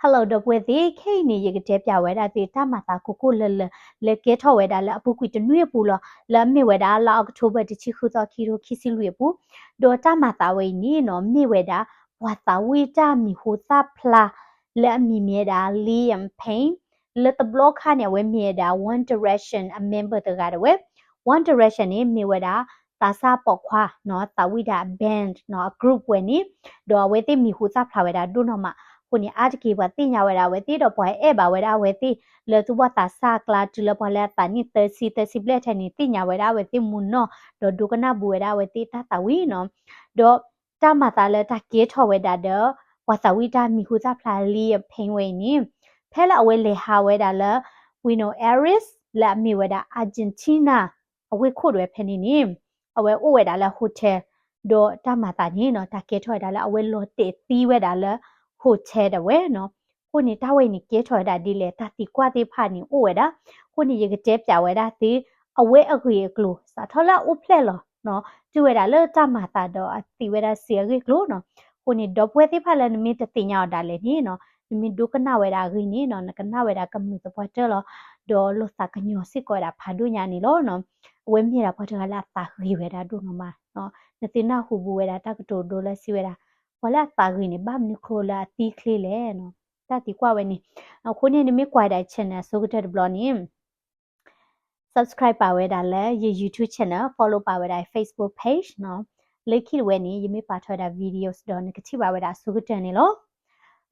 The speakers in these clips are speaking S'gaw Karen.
Hello ဒီပုၢ်ဝဲၢ်သ့ၣ်, ခဲအံၤန့ၣ် ယကတဲပၠးဝဲဒၣ်သုတၢ်မၤသးကိၢ်ကိၢ်လၢၤလၢၤ လၢကဲထီၣ်ဝဲဒၣ်လၢအပူၤကွံာ်တနွံအပူၤလီၤ. လၢအမ့ၢ်ဝဲဒၣ်လါအီးကထိဘၢၣ် တဆံဃုသီ ခံကထိခံဆံလွံၢ်အပူၤ, ဒီးတၢ်မၤသးဝဲအံၤန့ၣ်နီၤ မ့ၢ်ဝဲဒၣ် ပှၤသးဝံၣ်တၢ်မံၤဟူသၣ်ဖျါ လၢအမံၤမ့ၢ်ဝဲဒၣ် Liam Payne, လၢတဘျီခါန့ၣ် အဝဲမ့ၢ်ဝဲဒၣ် One Direction အ member တဂၤဒၣ်ဝဲ. One Direction န့ၣ် မ့ၢ်ဝဲဒၣ် သးစၢ်ပိာ်ခွါနီၤ သးဝံၣ်တၢ်အ band နီၤ အ group ဝဲန့ၣ်, ဒီးအဝဲသ့ၣ်မံၤဟူသၣ်ဖျါဝဲဒၣ်ဒိၣ်နီၢ်မး. အဃိန့ၣ် အါတက့ၢ်ပှၤသ့ၣ်ညါဝဲဒၣ်အဝဲသ့ၣ် ဒီးပှၤအဲၣ်ဘၣ်ဝဲဒၣ်အဝဲသ့ၣ် လၢသူၣ်ဘီၣ်သးစၢ်အကျါ တုၤလၢပှၤလၢအသးနံၣ်သၢဆံ သၢဆံဘျဲၣ်ထဲန့ၣ် သ့ၣ်ညါဝဲဒၣ်အဝဲသ့ၣ်မူနီၢ် ဒီးဒိကနၣ်ဘူးဝဲဒၣ်အဝဲသ့ၣ်တၢ်သးဝံၣ်နီၤ. ဒီးတၢ်မၤသးလၢတၢ်ကဲထီၣ်ဝဲဒၣ်ဒီး ပှၤသးဝံၣ်တၢ်မံၤဟူသၣ်ဖျါ Liam Payne ဝဲအံၤန့ၣ်, ဖဲလၢအဝဲလဲၤဟးဝဲဒၣ်လၢ Buenos Aires လၢအမ့ၢ်ဝဲဒၣ် Argentina အဝ့ၢ်ခိၣ်ဒၣ်ဝဲဖဲန့ၣ်န့ၣ်, အဝဲအိၣ်ဝဲဒၣ်လၢ hotel, ဒီးတၢ်မၤသးန့ၣ်နီၤ တၢ်ကဲထီၣ်ဝဲဒၣ်လၢအဝဲလီၤတဲာ်သံဝဲဒၣ်လၢ hotel ဒၣ်ဝဲနီၤ. အဃိန့ၣ် တၢ်ဝဲအံၤန့ၣ် ကဲထီၣ်ဝဲဒၣ်ဒ်လဲၣ် တၢ်သံကွၢ်သ့ၣ်တဖၣ်န့ၣ်အိၣ်ဝဲဒၣ်. အဃိန့ၣ် ယကတဲပၠးဝဲဒၣ်သု အဝဲအဂ့ၢ်အကျိၤ စးထီၣ်လၢအအိၣ်ဖျဲၣ်လီၤနီၤ တုၤဝဲဒၣ်လၢတၢ်မၤသးဒီးအသံဝဲဒၣ်စ့အဂ့ၢ်အကျိၤနီၤ. အဃိန့ၣ် ဒီပုၢ်ဝဲၢ်သ့ၣ်တဖၣ်လၢနမ့ၢ်တသ့ၣ်ညါအီၤဒၣ်လဲာ်န့ၣ်နီၤ နမ့ၢ်ဒိကနၣ်ဝဲဒၣ်အဂ့ၢ်န့ၣ်နီၤ နကနၣ်ဝဲဒၣ်ကမျၢၢ်သပှၢ်တၢၢ်လီၤ. ဒီးလိာ်သးကညီၤစ့ၢ်ကီးဝဲဒၣ်ဖးဒိၣ်ညါန့ၣ်လီၤနီၤ. အဝဲမ့ၢ်ဒၣ်ပှၤတဂၤလၢအသးဂ့ၤဝဲဒၣ်ဒိၣ်နီၢ်မးနီၤ. နသုနၢ်ဟူဘူးဝဲဒၣ်တၢ်ကတိၤဒိလၢစံးဝဲဒၣ် ပှၤလၢအသးဂ့ၤန့ၣ် ဘၣ်မနုၤဃိလၢအသံချ့လဲၣ်နီၤ. တၢ်သံကွၢ်ဝဲန့ၣ်. အဃိန့ၣ် နမ့ၢ်ကွၢ်ဒၣ် channel အဆိကတၢၢ်တဘျီန့ၣ် subscribe ပာ်ဝဲဒၣ်လၢယ YouTube channel, follow ပာ်ဝဲဒၣ် Facebook page နီၤ. လၢခံတဝဲန့ၣ် ယမ့ၢ်ပာ်ထီၣ်ဝဲဒၣ် videos ဒီးနကထံၣ်ဘၣ်ဝဲဒၣ်အဆိကတၢၢ်န့ၣ်လီၤ.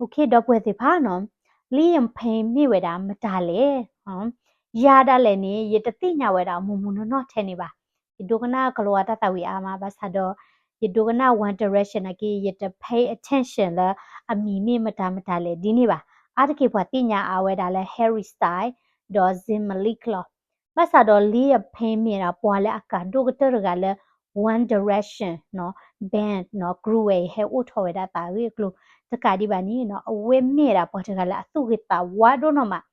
Okay ဒီပုၢ်ဝဲၢ်သ့ၣ်တဖၣ်နီၤ, Liam Payne မ့ၢ်ဝဲဒၣ်မတၤလဲၣ်. ယၤဒၣ်လဲာ်န့ၣ် ယတသ့ၣ်ညါဝဲဒၣ်မူးမူးနီၢ်နီၢ်ထဲန့ၣ်ဘၣ်. ယဒိကနၣ်ကလံးဝါတၢ်သးဝံၣ်အါမး ဘၣ်ဆၣ်ဒီး ယဒိကနၣ် One Direction နာ်က့ ယတ pay attention လၢအမံၤမ့ၢ်မတၤမတၤလဲၣ်ဒ်န့ၣ်ဘၣ်. အါတက့ၢ်ပှၤသ့ၣ်ညါအါဝဲဒၣ်လၢ Harry Styles ဒီး Zayn Malik လီၤ. ဘၣ်ဆၣ်ဒီး Liam Payne မ့ၢ်ဒၣ်ပှၤလၢအကးဒိၣ်ကတၢၢ်တဂၤလၢ One Direction နီၤ band နီၤ group ဝဲအံၤ ဟဲအိၣ်ထီၣ်ဝဲဒၣ်သးဂ့ၢ်အကျိၤတကးဒံးဘၣ်န့ၣ်နီၤ အဝဲမ့ၢ်ဒၣ်ပှၤတဂၤလၢအသူၣ်ဂ့ၤသးဝါဒိၣ်နီၢ်မး.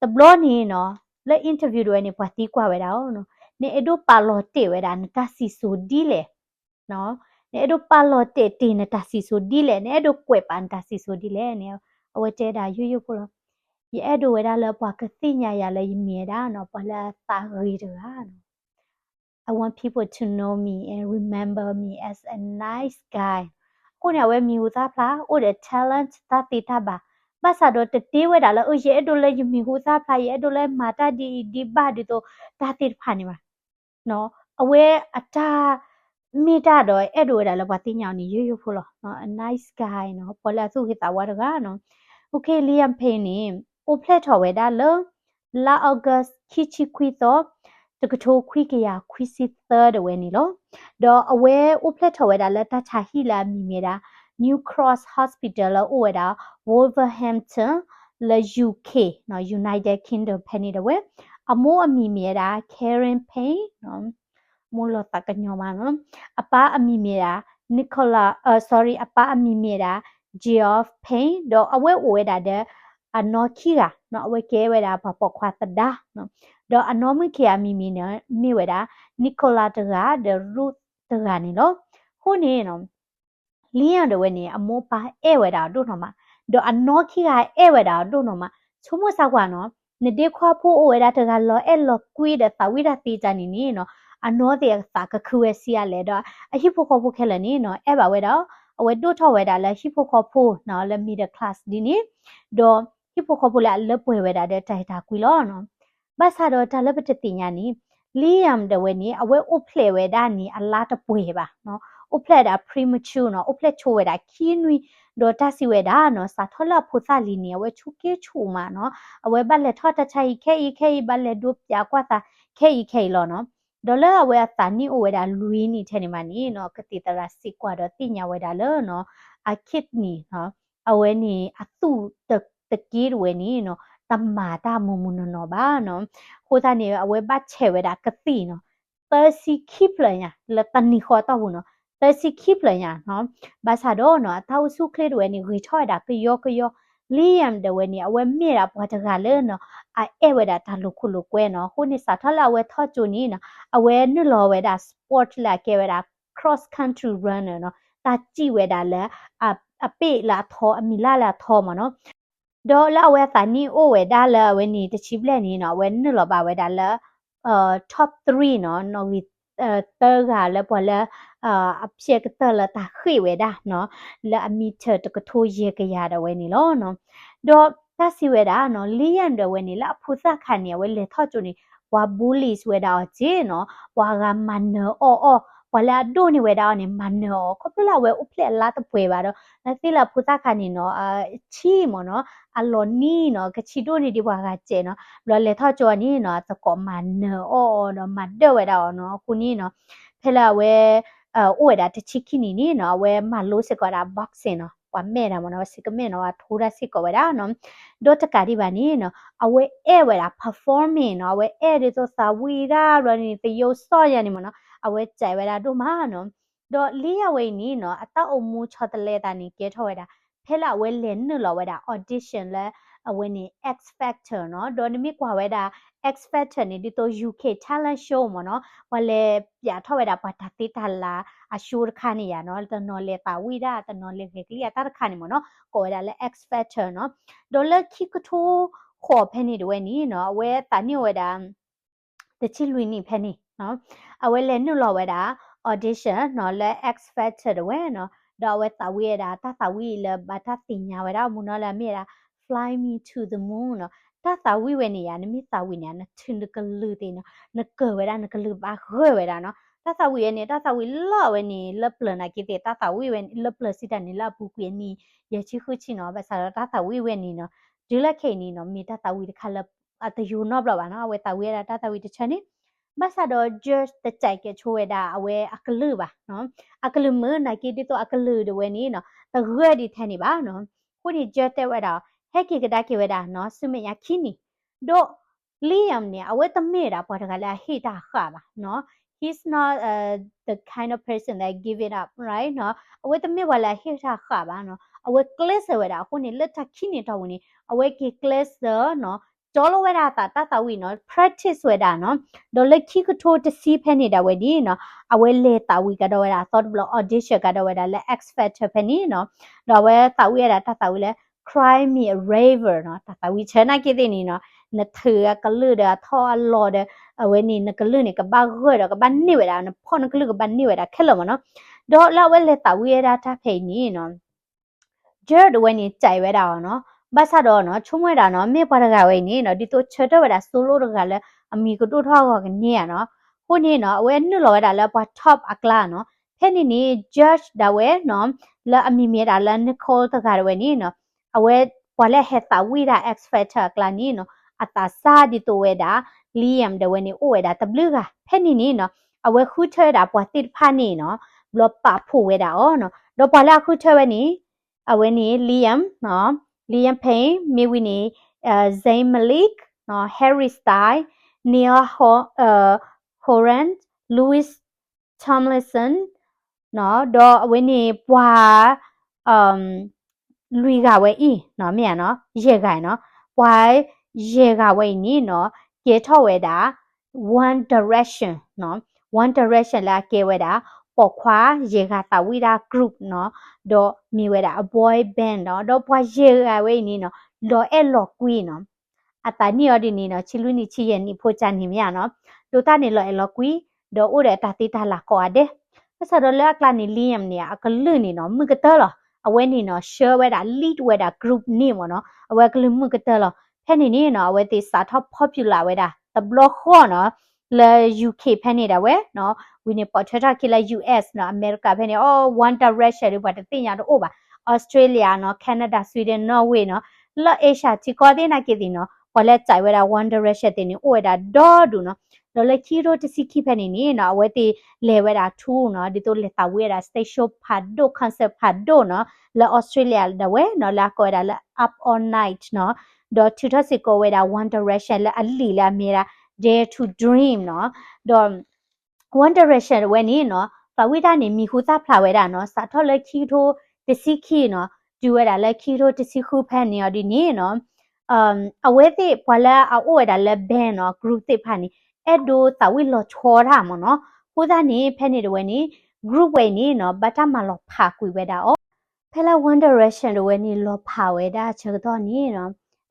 တဘျီန့ၣ်နီၤ လၢ interview တဝဲန့ၣ် ပှၤသံကွၢ်ဝဲဒၣ်အီၤ, နအဲၣ်ဒိးပာ်လီၤတဲာ်ဝဲဒၣ်နတၢ်စံၣ်စိၤဒ်လဲၣ် နအဲၣ်ဒိးပာ်လီၤတဲာ်တ့ၢ်နတၢ်စံၣ်စိၤဒ်လဲၣ်, နအဲၣ်ဒိးကွဲးပာ်နတၢ်စံၣ်စိၤဒ်လဲၣ်န့ၣ် အဝဲတဲဒၣ်ယိယိဖိလီၤ. ယအဲၣ်ဒိးဝဲဒၣ်လၢပှၤကသ့ၣ်ညါယၤလၢယမ့ၢ်ဝဲဒၣ်နီၤ ပှၤလၢအသးဂ့ၤတဂၤနီၤ. I want people to know me and remember me as a nice guy. အဃိန့ၣ် အဝဲမံၤဟူသၣ်ဖျါ အိၣ်ဒီး talent တၢ်သ့တၢ်ဘၣ်, ဘၣ်ဆၣ်ဒီးတတ့ဝဲဒၣ်လၢ အၢ ယအဲၣ်ဒိးလၢယမံၤဟူသၣ်ဖျါ ယအဲၣ်ဒိးလၢမၤတၢ်ဒ်အံၤဒ်ဘၣ်ဒ်သိး တၢ်သ့ၣ်တဖၣ်န့ၣ်ဘၣ်. အဝဲအတၢ်မ့ၢ်တၢ်ဒီးအဲၣ်ဒိးဝဲဒၣ်လၢပှၤသ့ၣ်ညါအီၤန့ၣ် ယိယိဖိလီၤ. A nice guy နီၤ ပှၤလၢအသူၣ်ဂ့ၤသးဝါတဂၤနီၤ. Okay, Liam Payne န့ၣ် အိၣ်ဖျဲၣ်ထီၣ်ဝဲဒၣ်လၢ လါ August ခံဆံခွံသီ တကထိခွံကယၤခွံဆံသၢတဝဲန့ၣ်လီၤ. ဒီးအဝဲအိၣ်ဖျဲၣ်ထီၣ်ဝဲဒၣ်လၢတၢ်ဆါဟံၣ်လၢအမံၤမ့ၢ်ဒၣ် New Cross Hospital လၢအိၣ်ဝဲဒၣ် Wolverhampton လၢ UK နီၤ United Kingdom ဖဲန့ၣ်တဝဲ. အမိၢ်အမံၤမ့ၢ်ဝဲဒၣ် Karen Payne နီၤ မိၢ်လီၤသးကညီၤမးနီၤ. အပၢ်အမံၤမ့ၢ်ဒၣ် Nicola, အ sorry, အပၢ်အမံၤမ့ၢ်ဒၣ် Geoff Payne ဒီးအဝဲအိၣ်ဝဲဒၣ်ဒီး အနီၢ်ခံဂၤနီၤ, အဝဲကဲဝဲဒၣ်ပှၤပိာ်ခွါသဒါနီၤ. ဒီးအနီၢ်မုၣ်ခံဂၤအမံၤမ့ၢ်န့ၣ် မ့ၢ်ဝဲဒၣ် Nicola တဂၤ ဒီး Ruth တဂၤန့ၣ်လီၤ. အဃိန့ၣ်နီၤ Liam ဒၣ်ဝဲန့ၣ် အမိၢ်အပၢ်အဲၣ်ဝဲဒၣ်အီၤဒိၣ်နီၢ်မး, ဒီးအနီၢ်ခံဂၤအဲၣ်ဝဲဒၣ်အီၤဒိၣ်နီၢ်မး. ဆိကမိၣ်စၢ်ကွၢ်နီၤ, နဒ့ခွါဖိအိၣ်ဝဲဒၣ်တဂၤလီၤအဲၣ်လီၤကွံဒီးသးဝံၣ်တၢ်သ့တၢ်န့ၣ်န့ၣ်နီၤ, အနီၢ်သ့ၣ်အသးကခုဝဲဆံးအါလဲၣ်, ဒီးအဟံၣ်ဖိဃီဖိခဲလၢာ်န့ၣ်နီၤ အဲၣ်ဘၣ်ဝဲဒၣ်, အဝဲဒိၣ်ထီၣ်ဝဲဒၣ်လၢဟံၣ်ဖိဃီဖိနီၤ လၢ middle class ဒ်န့ၣ်, ဒီးဟံၣ်ဖိဃီဖိလၢအလၢပှဲၤဝဲဒၣ်ဒီးတၢ်အဲၣ်တၢ်ကွံလီၤနီၤ. ဘၣ်ဆၣ်ဒီးတၢ်လၢပတသ့ၣ်ညါန့ၣ် Liam ဒၣ်ဝဲန့ၣ် အဝဲအိၣ်ဖျဲၣ်ဝဲဒၣ်န့ၣ် အလါတပှဲၤဘၣ်နီၤ, အိၣ်ဖျဲၣ်ဝဲဒၣ် premature နီၤ, အိၣ်ဖျဲၣ်ဆိဝဲဒၣ်ခံနွံ, ဒီးတၢ်စံးဝဲဒၣ်နီၤ စးထီၣ်လၢအဖိသၣ်လံၤန့ၣ် အဝဲဆိးက့ဆိးမးနီၤ, အဝဲဘၣ်လဲၤထီၣ်တၢ်ဆါဟံၣ်ခဲအံၤခဲအံၤ ဘၣ်လဲၤဒိးပၠးကွၢ်သးခဲအံၤခဲအံၤလီၤနီၤ. ဒီးလၢအဝဲအသးနံၣ်အိၣ်ဝဲဒၣ်လွံၢ်နံၣ်ထဲန့ၣ်မးန့ၣ်နီၤ ကသံၣ်သရၣ်စံးကွၢ်ဒီးသ့ၣ်ညါဝဲဒၣ်လၢနီၤ အ kidney နီၤ အဝဲန့ၣ်အသူၣ်တက့တဝဲန့ၣ်နီၤ တမၤတၢ်မူးမူးနီၢ်နီၢ်ဘၣ်နီၤ. အဃိသတးန့ၣ် အဝဲဘၣ်ဆဲးဝဲဒၣ်ကသံၣ်နီၤ သၢဆံခံဖျၢၣ်ညါ လၢတနံၤဃီအတီၢ်ပူၤနီၤ သၢဆံခံဖျၢၣ်ညါနီၤ. ဘၣ်ဆၣ်ဒီးနီၤ အတၢ်အိၣ်ဆူၣ်အိၣ်ချ့တဝဲန့ၣ် ဂ့ၤထီၣ်ဝဲဒၣ်ကယီကယီ, Liam ဒၣ်ဝဲန့ၣ် အဝဲမ့ၢ်ဒၣ်ပှၤတဂၤလၢနီၤ အအဲၣ်ဝဲဒၣ်တၢ်လိာ်ခိၣ်လိာ်ကွဲနီၤ. အဃိန့ၣ် စးထီၣ်လၢအဝဲထီၣ်ကၠိန့ၣ်နီၤ အဝဲနုာ်လီၤဝဲဒၣ် sport လၢအကဲဝဲဒၣ် cross country runner နီၤ, တၢ်စံၣ်ဝဲဒၣ်လၢ အပ့ၢ်လၢအထီ အမံၤလၢ်လၢအထီမးနီၤ. ဒီးလၢအဝဲအသးနံၣ်အိၣ်ဝဲဒၣ်လၢအဝဲန့ၣ်တဆံဘျဲၣ်န့ၣ်နီၤ အဝဲနုာ်လီၤဘၣ်ဝဲဒၣ်လၢ top three နီၤ နီၣ်ဂံၢ်သၢဂၤလၢပှၤလၢ အဖျဲးကတၢၢ်လၢတၢ်ဃ့ၢ်ဝဲဒၣ်နီၤ လၢအမံထၢၣ်တကထိယဲၢ်ကယၤဒၣ်ဝဲန့ၣ်လီၤ. ဒီးတၢ်စံးဝဲဒၣ်နီၤ Liam ဒၣ်ဝဲန့ၣ် လၢအဖိသၣ်ခါန့ၣ် အဝဲလဲၤထီၣ်ကၠိန့ၣ် ပှၤ bullies ဝဲဒၣ်အီၤက့နီၤ ပှၤဂၤမၤနၢၤအီၣ်အီၣ် ပှၤလၢအဒိၣ်န့ၢ်ဝဲဒၣ်အီၤန့ၣ် မၤနၢၤအီၤ ခီဖျိလၢအဝဲအိၣ်ဖျဲၣ်အလါတပှဲၤဘၣ်ဒီး လၢသ့ၣ်လၢအဖိသၣ်ခါန့ၣ်နီၤ အဆံးမ့ၢ်နီၤ အလီၤနံၤနီၤ ကဆံးဒိၣ်န့ၢ်ဒံးပှၤဂၤစဲးနီၤ ဘျီလဲၤထီၣ်ကၠိန့ၣ်နီၤ သကိးမၤနၢၤအီၣ်အီၤဒီးမၤဒၢၣ်ဝဲဒၣ်အီၤနီၤ အဃိန့ၣ်နီၤ ဖဲလၢအဝဲ အိၣ်ဝဲဒၣ်တဆံခံနံၣ်န့ၣ်နီၤ အဝဲမၤလိစ့ၢ်ကီးဝဲဒၣ် boxing နီၤ ပှၤမဲာ်တၢ်မ့ၢ်နီၤ ဝဲစ့ကမဲာ်နီၤ ဝဲထိတၢ်စ့ၢ်ကီးဝဲဒၣ်နီၤ ဒီးတကးဒံးဘၣ်န့ၣ်နီၤ အဝဲအဲၣ်ဝဲဒၣ် performing နီၤ အဝဲအဲၣ်ဒ်သိးသးဝံၣ်တၢ်ဘျီန့ၣ် သယိၣ်စီၣ်ယါန့ၣ်မ့ၢ်နီၤ အဝဲစဲးဝဲဒၣ်ဒိၣ်မးနီၤ ဒီး Liam ဝဲအံၤန့ၣ်နီၤ အတၢ်အိၣ်မူဆီတလဲသးန့ၣ် ကဲထီၣ်ဝဲဒၣ် ဖဲလၢအဝဲလဲၤနုာ်လီၤဝဲဒၣ် audition လၢ အဝဲန့ၣ် X Factor နီၤ ဒီးနမ့ၢ်ကွၢ်ဝဲဒၣ် X Factor န့ၣ် ဒ်သိး UK talent show မ့ၢ်နီၤ ပှၤလဲၤပျးထီၣ်ဝဲဒၣ်ပှၤတၢ်သ့တၢ်လၤအ show တခါန့ၣ်ယါနီၤ တနီၤလဲၤသးဝံၣ်ဒၣ် တနီၤလဲၤဂဲၤကလံၣ်အတၢ်တခါန့ၣ်မ့ၢ်နီၤ ကိးဝဲဒၣ်လၢ X Factor နီၤ ဒီးလၢခံကထိဃိးဖဲန့ၣ်တဝဲန့ၣ်နီၤ အဝဲသးနံၣ်အိၣ်ဝဲဒၣ် တဆံလွံၢ်နံၣ်ဖဲန့ၣ်နီၤ အဝဲလဲၤနုာ်လီၤဝဲဒၣ် audition နီၤ လၢ X Factor တဝဲနီၤ ဒီးအဝဲသးဝံၣ်ဝဲဒၣ် တၢ်သးဝံၣ်လၢဘၣ်တၢ်သ့ၣ်ညါဝဲဒၣ်အမူနီၤလၢအမ့ၢ်ဝဲဒၣ် Fly Me to the Moon နီၤ တၢ်သးဝံၣ်ဝဲန့ၣ်ယါ နမ့ၢ်သးဝံၣ်န့ၣ် နထုးနကလုၢ်သ့ၣ်နီၤ နကၢၤဝဲဒၣ်နကလုၢ်ဘၣ်ဂၢၢ်ဝဲဒၣ်နီၤ တၢ်သးဝံၣ်ဝဲန့ၣ် တၢ်သးဝံၣ်လၢအဝဲန့ၣ် လၢပျၢၤနာ်က့သ့ၣ် တၢ်သးဝံၣ်ဝဲလၢပျၢၤစံးတၢ်န့ၣ် လၢအပူၤကွံာ်အနံၣ် ယဲၢ်ဆံဃုဆံနီၤ ဘၣ်ဆၣ်ဒီးတၢ်သးဝံၣ်ဝဲန့ၣ်နီၤ တုၤလၢခဲအံၤန့ၣ်နီၤ မ့ၢ်တၢ်သးဝံၣ်တခါလၢ အတယိၤနီတဘျီဘၣ်နီၤ အဝဲသးဝံၣ်ဝဲဒၣ်တၢ်သးဝံၣ်တဆၢန့ၣ် ဘၣ်ဆၣ်ဒီး judge တစဲးကဲးဆိဝဲဒၣ်အဝဲအကလုၢ်ဘၣ်နီၤ အကလုၢ်မုာ်နာ်က့ဒ်သိးအကလုၢ်ဒၣ်ဝဲန့ၣ်နီၤ တဂၢၢ်ဒံးထဲန့ၣ်ဘၣ်နီၤ အဃိန့ၣ် judge တဲဝဲဒၣ် ဟဲက့ၤကဒါက့ၤဝဲဒၣ်နီၤ ဆူမဲာ်ညါခံနံၣ် ဒီး Liam န့ၣ် အဝဲတမ့ၢ်ဒၣ်ပှၤတဂၤလၢအဟ့ၣ်တၢ်ဃၣ်ဘၣ်နီၤ he's not uh, the kind of person that give it up, right နီၤ အဝဲတမ့ၢ်ပှၤလၢအဟ့ၣ်တၢ်ဃၣ်ဘၣ်နီၤ အဝဲကျဲးစၢးဝဲဒၣ် အဃိန့ၣ် လၢတၢ်ခံနံၣ်တီၢ်ပူၤန့ၣ် အဝဲက့ၤကျဲးစၢးနီၤ ကၠီလိဝဲဒၣ်အသးတၢ်သးဝံၣ်နီၤ practice ဝဲဒၣ်နီၤ ဒီးလၢခံကထိတဆံဖဲန့ၣ်ဒၣ်ဝဲန့ၣ်နီၤ အဝဲလဲၤသးဝံၣ်ကဒီးဝဲဒၣ်အသီတဘျီ audition ကဒီးဝဲဒၣ်လၢ X Factor ဖဲန့ၣ်နီၤ ဒီးအဝဲသးဝံၣ်ဝဲဒၣ်တၢ်သးဝံၣ်လၢ Cry Me a River နီၤ တၢ်သးဝံၣ်ဆၢနာ်က့သ့ၣ်န့ၣ်နီၤ နထုးအကလုၢ်ဒီးအထီၣ်အလီၤဒီး အဝဲန့ၣ် နကလုၢ်န့ၣ် ကဘၣ်ဂၢၢ်ဒီးကဘၣ်န့ၢ်ဝဲဒၣ် နဖီၣ်နကလုၢ်ကဘၣ်န့ၢ်ဝဲဒၣ်ခဲလၢာ်မ့ၢ်နီၤ ဒီးလၢအဝဲလဲၤသးဝံၣ်ဝဲဒၣ်တၢ်ဖဲအံၤန့ၣ်နီၤ judge တဝဲန့ၣ် စဲးဝဲဒၣ်အီၤနီၤ ဘၣ်ဆၣ်ဒီးနီၤ ဆိကမိၣ်ဝဲဒၣ်နီၤ မ့ၢ်ပှၤတဂၤဝဲအံၤန့ၣ်နီၤ ဒ်သိးဆၢထၢၣ်ဝဲဒၣ် solo တဂၤလၢ အမံၤကဒိၣ်ထီၣ်အဂီၢ်ကန့ၢ်ဧါနီၤ အဃိန့ၣ်နီၤ အဝဲနုာ်လီၤဝဲဒၣ်လၢပှၤ top အကျါနီၤ ဖဲန့ၣ်န့ၣ် judge ဒၣ်ဝဲနီၤ လၢအမံၤမ့ၢ်ဒၣ်လၢ Nicole တဂၤတဝဲန့ၣ်နီၤ အဝဲပှၤလၢအဟဲသးဝံၣ်ဒၣ် X Factor အကျါန့ၣ်နီၤ အသးစၢ်ဒ်သိးဝဲဒၣ် Liam ဒၣ်ဝဲန့ၣ် အိၣ်ဝဲဒၣ်တဘျုးဂၤ ဖဲန့ၣ်န့ၣ်နီၤ အဝဲဃုထၢဝဲဒၣ်ပှၤသ့ၣ်တဖၣ်န့ၣ်နီၤ ဘျီပာ်ဖှိၣ်ဝဲဒၣ်အီၤနီၤ ဒီးပှၤလၢအဃုထၢဝဲန့ၣ် အဝဲန့ၣ် Liam နီၤ Liam Payne မ့ၢ်ဝံၤန့ၣ် Zayn Malik နီၤ Harry Styles Niall Ho- Horan Louis Tomlinson နီၤ ဒီးအဝဲန့ၣ်ပှၤ လွံၢ်ဂၤဝဲအံၤနီၤ မ့ၢ်ဧါနီၤ ယဲၢ်ဂၤနီၤ ပှၤယဲၢ်ဂၤဝဲအံၤန့ၣ်နီၤ ကဲထီၣ်ဝဲဒၣ် One Direction နီၤ One Direction လၢအကဲဝဲဒၣ် ပိာ်ခွါယဲၢ်ဂၤသးဝံၣ်ဒၣ် group နီၤ ဒီးမ့ၢ်ဝဲဒၣ်အ boy band နီၤ ဒီးပှၤယဲၢ်ဂၤဝဲအံၤန့ၣ်နီၤ လီၤအဲၣ်လီၤကွံနီၤ အသးနံၣ်အီၤဒ်န့ၣ်နီၤ ဆံလွံၢ်နံၣ်ဆံယဲၢ်နံၣ်ဖိကၢ်န့ၣ်မ့ၢ်ဧါနီၤ ဒိးသန့ၣ်လီၤအဲၣ်လီၤကွံ ဒီးအိၣ်ဒီးအတၢ်သ့တၢ်လၤကိးဂၤဒဲး ဘၣ်ဆၣ်ဒီးလၢအကျါန့ၣ် Liam န့ၣ် အကလုၢ်န့ၣ်နီၤ မုာ်ကတၢၢ်လီၤ အဝဲန့ၣ်နီၤ ဆှၢဝဲဒၣ် lead ဝဲဒၣ် group န့ၣ်မ့ၢ်နီၤ အဝဲကလုၢ်မုာ်ကတၢၢ်လီၤ ဖဲန့ၣ်န့ၣ်နီၤ အဝဲသ့ၣ်စးထီၣ် popular ဝဲဒၣ် တဘျီဃီနီၤ လၢ UK ဖဲန့ၣ်ဒၣ်ဝဲနီၤ ဝံၤန့ၣ်ပိာ်ထွဲထီၣ်ခံလၢ US နီၤ အမဲရကၤဖဲန့ၣ် အီ One Direction ဒီးပှၤတသ့ၣ်ညါတအိၣ်ဘၣ် Australia နီၤ Canada Sweden Norway နီၤ လၢ Asia ထံကီၢ်သ့ၣ်နာ်က့သ့ၣ်နီၤ ပှၤလၢစးဝဲဒၣ် One Direction သ့ၣ်န့ၣ် အိၣ်ဝဲဒၣ်ဒီဒူၣ်နီၤ ဒီးလၢခံကထိတဆံခံဖဲန့ၣ်န့ၣ်နီၤ အဝဲသ့ၣ်လဲၤဝဲဒၣ် tour နီၤ ဒ်သိးလဲၤသးဝံၣ်ဝဲဒၣ် stage show ဖးဒိၣ် concert ဖးဒိၣ်နီၤ လၢ Australia ဒၣ်ဝဲနီၤ လၢအကိးဝဲဒၣ်လၢ Up All Night နီၤ ဒီးထုးထီၣ်စ့ၢ်ကီးဝဲဒၣ် One Direction လၢအလံာ်လၢအမ့ၢ်ဒၣ် Dare to Dream နီၤ ဒီး One Direction ဝဲန့ၣ်နီၤ သးဝံၣ်တၢ်န့ၣ် မံၤဟူသၣ်ဖျါဝဲဒၣ်နီၤ စးထီၣ်လၢခံကထိတဆံခံနီၤ တုၤဝဲဒၣ်လၢခံကထိတဆံဃုဖဲန့ၣ်အီၤဒ်န့ၣ်နီၤ အဝဲသ့ၣ်ပှၤလၢအအိၣ်ဝဲဒၣ်လၢ band နီၤ group သ့ၣ်တဖၣ်န့ၣ် အဲၣ်ဒိးသးဝံၣ်လီၤဆီတၢ်မ့ၢ်နီၤ အဃိသတးန့ၣ် ဖဲန့ၣ်တဝဲန့ၣ် group ဝဲအံၤန့ၣ်နီၤ ဘၣ်တၢ်မၤလီၤဖးကွံာ်ဝဲဒၣ်အီၤ ဖဲလၢ One Direction တဝဲန့ၣ် လီၤဖးဝဲဒၣ်ဆၢကတီၢ်န့ၣ်နီၤ,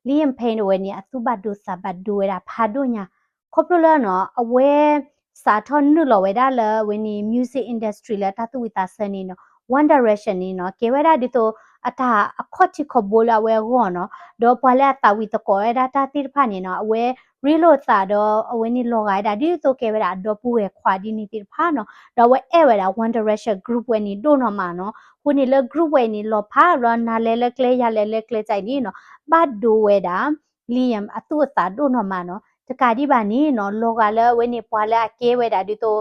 Liam Payne တဝဲန့ၣ် အသူၣ်ဘၣ်ဒိသးဘၣ်ဒိဝဲဒၣ်ဖးဒိၣ်ညါ, ခီဖျိလၢနီၤ အဝဲ စးထီၣ်နုာ်လီၤဝဲဒၣ်လၢအဝဲန့ၣ် music industry လၢတၢ်သူၣ်ဝံၣ်သးဆၢန့ၣ်နီၤ, One Direction န့ၣ်နီၤ ကဲဝဲဒၣ်ဒ်သိး အတၢ်အခီၣ်ထံးခီၣ်ဘိလၢအဝဲအဂီၢ်နီၤ, ဒီးပှၤလၢအသးဝံၣ်သကိးဝဲဒၣ်တၢ်သ့ၣ်တဖၣ်န့ၣ်နီၤ အဝဲရ့လိာ်သးဒီးအဝဲန့ၣ်လီၤဂာ်ဝဲဒၣ်ဒ်သိးကဲဝဲဒၣ်အဒီပုၢ်ဝဲၢ်ခွါဒ်န့ၣ်သ့ၣ်တဖၣ်နီၤ, ဒီးအဝဲအဲၣ်ဝဲဒၣ် One Direction group ဝဲန့ၣ်ဒိၣ်နီၢ်မးနီၤ, အဃိန့ၣ်လၢ group ဝဲအံၤန့ၣ် လီၤဖးဘျီနၤလဲၤလၢကျဲယၤလဲၤလၢကျဲကအံၤန့ၣ်နီၤ, ဘၣ်ဒိဝဲဒၣ် Liam အသူၣ်အသးဒိၣ်နီၢ်မးနီၤ, တကးဒံးဘၣ်န့ၣ်နီၤ လီၤဂာ်လၢအဝဲန့ၣ်ပှၤလၢအကဲဝဲဒၣ်ဒ်သိး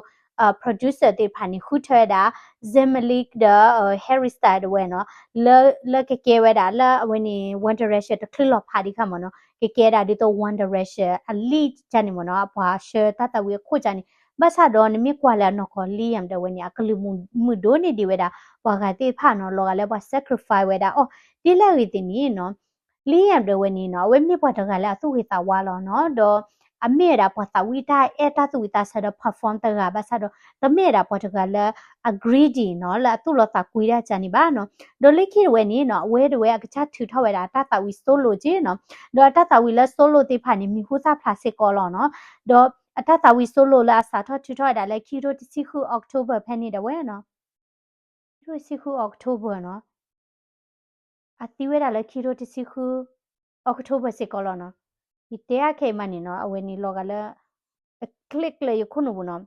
producer သ့ၣ်တဖၣ်န့ၣ် ဃုထၢဝဲဒၣ် Zayn Malik ဒီး Harry Styles တဝဲနီၤ, လၢ လၢကကဲဝဲဒၣ်လၢအဝဲန့ၣ် One Direction တချုးလီၤဖးဒံးအခါမးနီၤ ကကဲဒၣ်ဒ်သိး One Direction အ lead ကန့ၣ်မးနီၤ, အပှၤဆှၢတၢ်သးဝံၣ်အခိၣ်ကန့ၣ်, ဘၣ်ဆၣ်ဒီးနမ့ၢ်ကွၢ်လၢအနီၢ်ကီၢ် Liam တဝဲန့ၣ် အကလုၢ်မုာ်ဒိၣ်န့ၢ်ဒံးဝဲဒၣ် ပှၤဂၤသ့ၣ်တဖၣ်နီၤ, လီၤဂာ်လၢပှၤ sacrifice ဝဲဒၣ်အီၤ, ဒ်လဲၣ်ဂ့ၤသ့ၣ်န့ၣ်နီၤ Liam တဝဲန့ၣ်နီၤ အဝဲမ့ၢ်ပှၤတဂၤလၢအသူၣ်ဂ့ၤသးဝါလီၤနီၤ, ဒီးအမ့ၢ်ဝဲဒၣ်ပှၤသးဝံၣ်တၢ်အဲၣ်တၢ်သူၣ်ဝံၣ်သးဆၢဒီး perform တဂၤ ဘၣ်ဆၣ်ဒီး တမ့ၢ်ဝဲဒၣ်ပှၤတဂၤလၢအ greedy နီၤ, လၢအသူၣ်လီၤသးကွံတၢ်ကန့ၣ်ဘၣ်နီၤ, ဒီးလၢခံတဝဲန့ၣ်နီၤ အဝဲတဝဲအကစၢ်ထုးထီၣ်ဝဲဒၣ်အတၢ်သးဝံၣ် solo က့နီၤ, ဒီးအတၢ်သးဝံၣ်လၢ solo သ့ၣ်တဖၣ်န့ၣ် မံၤဟူသၣ်ဖျါစ့ၢ်ကီးလီၤနီၤ, ဒီးအတၢ်သးဝံၣ် solo လၢအစးထီၣ်ထုးထီၣ်ဝဲဒၣ်လၢခံကထိတဆံဃု October ဖဲန့ၣ်ဒၣ်ဝဲနီၤ ခံကထိတဆံဃု October နီၤ, အသံဝဲဒၣ်လၢခံကထိတဆံဃု October စ့ၢ်ကီးလီၤနီၤ, ယတဲအခဲအံၤမးန့ၣ်နီၤ အဝဲန့ၣ်လီၤဂာ်လၢ အ click လၢယခိၣ်နူာ်ပူၤနီၤ,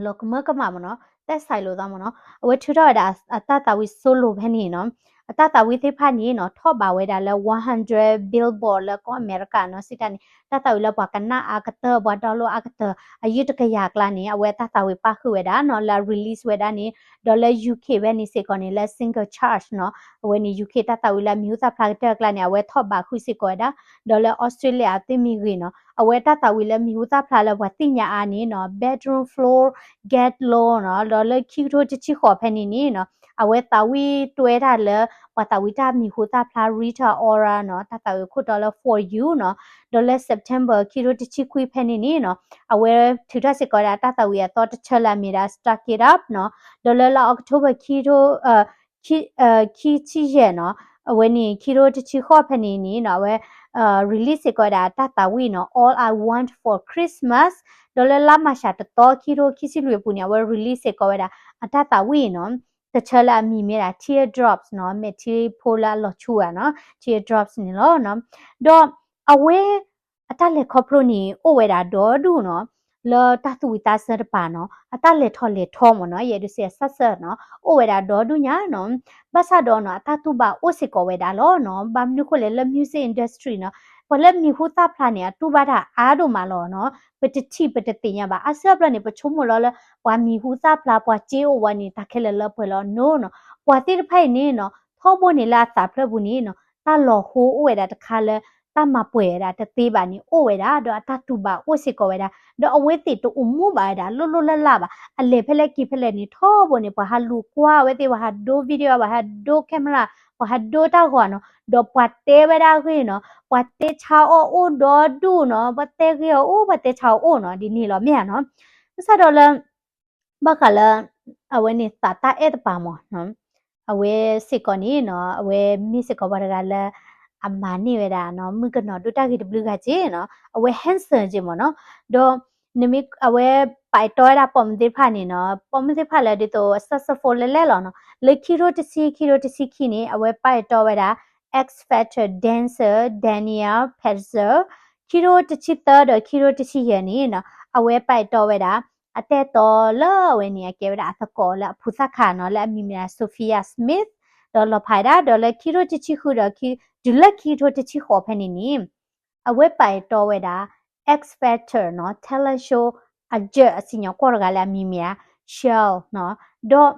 လီၤကမၢကမၣ်မးနီၤ, တဲစဲးလိာ်သးမးနီၤ, အဝဲထုးထီၣ်ဝဲဒၣ်အတၢ်သးဝံၣ် solo ဖဲန့ၣ်နီၤ, အတၢ်သးဝံၣ်သ့ၣ်တဖၣ်န့ၣ်နီၤ ထီၣ်ဘးဝဲဒၣ်လၢ one hundred Billboard လၢကီၢ်အမဲရကၤနီၤ, စံးတၢ်န့ၣ် တၢ်သးဝံၣ်လၢပှၤကနၣ်အါကတၢၢ် ပှၤ download အါကတၢၢ် အယုၢ်တကယၤအကျါန့ၣ် အဝဲတၢ်သးဝံၣ်ပၣ်ဃုာ်ဝဲဒၣ်နီၤ လၢအ release ဝဲဒၣ်န့ၣ်, ဒီးလၢ UK ဖဲန့ၣ်စ့ၢ်ကီးန့ၣ် လၢ single chart နီၤ, အဝဲန့ၣ် UK တၢ်သးဝံၣ်လၢအမံၤဟူသၣ်ဖျါကတၢၢ်အကျါန့ၣ် အဝဲထီၣ်ဘးဃုာ်စ့ၢ်ကီးဝဲဒၣ်, ဒီးလၢ Australia အသ့ၣ်မ့ၢ်ဂ့ၤနီၤ အဝဲတၢ်သးဝံၣ်လၢမံၤဟူသၣ်ဖျါလၢပှၤသ့ၣ်ညါအါန့ၣ်နီၤ Bedroom Floor Get Low နီၤ, ဒီးလၢခံကထိတဆံဃိးဖဲန့ၣ်န့ၣ်နီၤ အဝဲသးဝံၣ်တွဲတၢ်လၢ ပှၤသးဝံၣ်တၢ်မံၤဟူသၣ်ဖျါ Rita Ora နီၤ, တၢ်သးဝံၣ်ခိၣ်တီလၢ For You နီၤ, ဒီးလၢ September ခံကထိတဆံခွံဖဲန့ၣ်န့ၣ်နီၤ အဝဲထုးထီၣ်စ့ၢ်ကီးဝဲဒၣ်တၢ်သးဝံၣ်အသီတဆၢလၢအမ့ၢ်ဒၣ် Stuck It Up နီၤ, ဒီးလၢလါ October ခံကထိ ခံဆံယဲၢ်နီၤ, အဝဲန့ၣ် ခံကထိတဆံဃိးဖဲန့ၣ်န့ၣ်နီၤ အဝဲ release စ့ၢ်ကီးဝဲဒၣ်အတၢ်သးဝံၣ်နီၤ All I Want for Christmas, ဒီးလၢလါမၤရှးတသီ ခံကထိခံဆံလွံၢ်အပူၤန့ၣ် အဝဲ release စ့ၢ်ကီးဝဲဒၣ်အတၢ်သးဝံၣ်နီၤ တဆၢလၢအမံၤမ့ၢ်ဒၣ် Teardrops နီၤ, မဲာ်ထံဖိလၢအလီၤဆူဧါနီၤ Teardrops န့ၣ်လီၤ. ဒီးအဝဲ အတၢ်လဲၤခီဖျိန့ၣ် အိၣ်ဝဲဒၣ်ဒီဒူၣ်နီၤ, လၢတၢ်သူၣ်ဝံၣ်သးဆၢတပၤနီၤ အတၢ်လဲၤထီၣ်လဲၤထီမ့ၢ်နီၤ ယအဲၣ်ဒိးစံးအဆၢနီၤ အိၣ်ဝဲဒၣ်ဒီဒူၣ်ညါနီၤ, ဘၣ်ဆၣ်ဒီးနီၤ အတၢ်တူၢ်ဘၣ်အိၣ်စ့ၢ်ကီးဝဲဒၣ်လီၤနီၤ, ဘၣ်မနုၤဃိလဲၣ်လၢ music industry နီၤ ပှၤလၢမံၤဟူသၣ်ဖျါန့ၣ် အတူၢ်ဘၣ်တၢ်အါဒိၣ်မးလီၤနီၤ, ပတထံၣ်ပတသ့ၣ်ညါဘၣ် အါစၢ်အဘျီန့ၣ် ပဆိကမိၣ်လီၤလၢ ပှၤမံၤဟူသၣ်ဖျါ ပှၤစ့အိၣ်ဝဲန့ၣ် တၢ်ခဲလၢာ်လၢပှဲၤလီၤ no နီၤ, ပှၤသ့ၣ်တဖၣ်အံၤန့ၣ်နီၤ ထီဘိန့ၣ်လၢအသးဖျၢၣ်ပူၤန့ၣ်နီၤ တၢ်လီၤဟိအိၣ်ဝဲဒၣ်တခါလၢ တၢ်မၤပှဲၤဝဲဒၣ်တသ့ဘၣ်န့ၣ် အိၣ်ဝဲဒၣ် ဒီးအတၢ်တူၢ်ဘၣ်အိၣ်စ့ၢ်ကီးဝဲဒၣ်, ဒီးအဝဲသ့ၣ်တအိၣ်မူဘၣ်ဝဲဒၣ် လိၣ်လိၣ်လၢ်လၢ်ဘၣ်, အလဲၤဖဲလဲၣ်က့ၤဖဲလဲၣ်န့ၣ် ထီဘိန့ၣ် ပှၤဟးလူၤကွၢ်ဝဲသ့ၣ် ပှၤဟးဒိ video ပှၤဟးဒိ camera ပှၤဟးဒိတၢ်ဂီၤနီၤ, ဒီးပှၤတဲဝဲဒၣ်ဂ့ၢ်နီၤ ပှၤတဲဆါအီၣ်အိၣ်ဒီဒူၣ်နီၤ ပှၤတဲဂ့ၢ်အီၤအိၣ် ပှၤတဲဆါအီၣ်အိၣ်နီၤ ဒ်န့ၣ်လီၤမ့ၢ်ဧါနီၤ, ဘၣ်ဆၣ်ဒီးလၢ ဘၣ်ဃးလၢ အဝဲန့ၣ်သးတၢ်အဲၣ်တပၤမ့ၢ်နီၤ, အဝဲစ့ၢ်ကီးန့ၣ်နီၤ အဝဲမ့ၢ်စ့ၢ်ကီးပှၤတဂၤလၢ အမၤန့ၢ်ဝဲဒၣ်နီၤ မုၣ်ကနီၤဒိၣ်တၢ်ဂ့ၤတဘျုးဂၤက့နီၤ အဝဲ handsome က့မ့ၢ်နီၤ, ဒီး နမ့ၢ်အဝဲပာ်အဲၣ်တီဝဲဒၣ်ပိာ်မုၣ်သ့ၣ်တဖၣ်န့ၣ်နီၤ ပိာ်မုၣ်သ့ၣ်တဖၣ်လၢဒ်သိး successful လဲၣ်လဲၣ်လီၤနီၤ, လၢခံကထိတဆံ ခံကထိတဆံခံန့ၣ် အဝဲပာ်အဲၣ်တီဝဲဒၣ် X Factor dancer Danielle Pezzer, ခံကထိတဆံသၢဒီးခံကထိတဆံယဲၢ်န့ၣ်နီၤ အဝဲပာ်အဲၣ်တီဝဲဒၣ် အတၢ်အဲၣ်တီလၢအဝဲန့ၣ် အကဲဝဲဒၣ်အသကိးလၢအဖိသၣ်ခါနီၤ လၢအမံၤမ့ၢ်ဒၣ် Sophia Smith, ဒီးလီၤဖးဝဲဒၣ် ဒီးလၢခံကထိတဆံဃုဒီး တုၤလၢခံကထိတဆံဃိးဖဲန့ၣ်န့ၣ် အဝဲပာ်အဲၣ်တီဝဲဒၣ် X Factor နီၤ talent show အ judge အစံၣ်ညီၣ်ကွီၢ်တဂၤလၢအမံၤမ့ၢ်ဒၣ် Shell နီၤ, ဒီး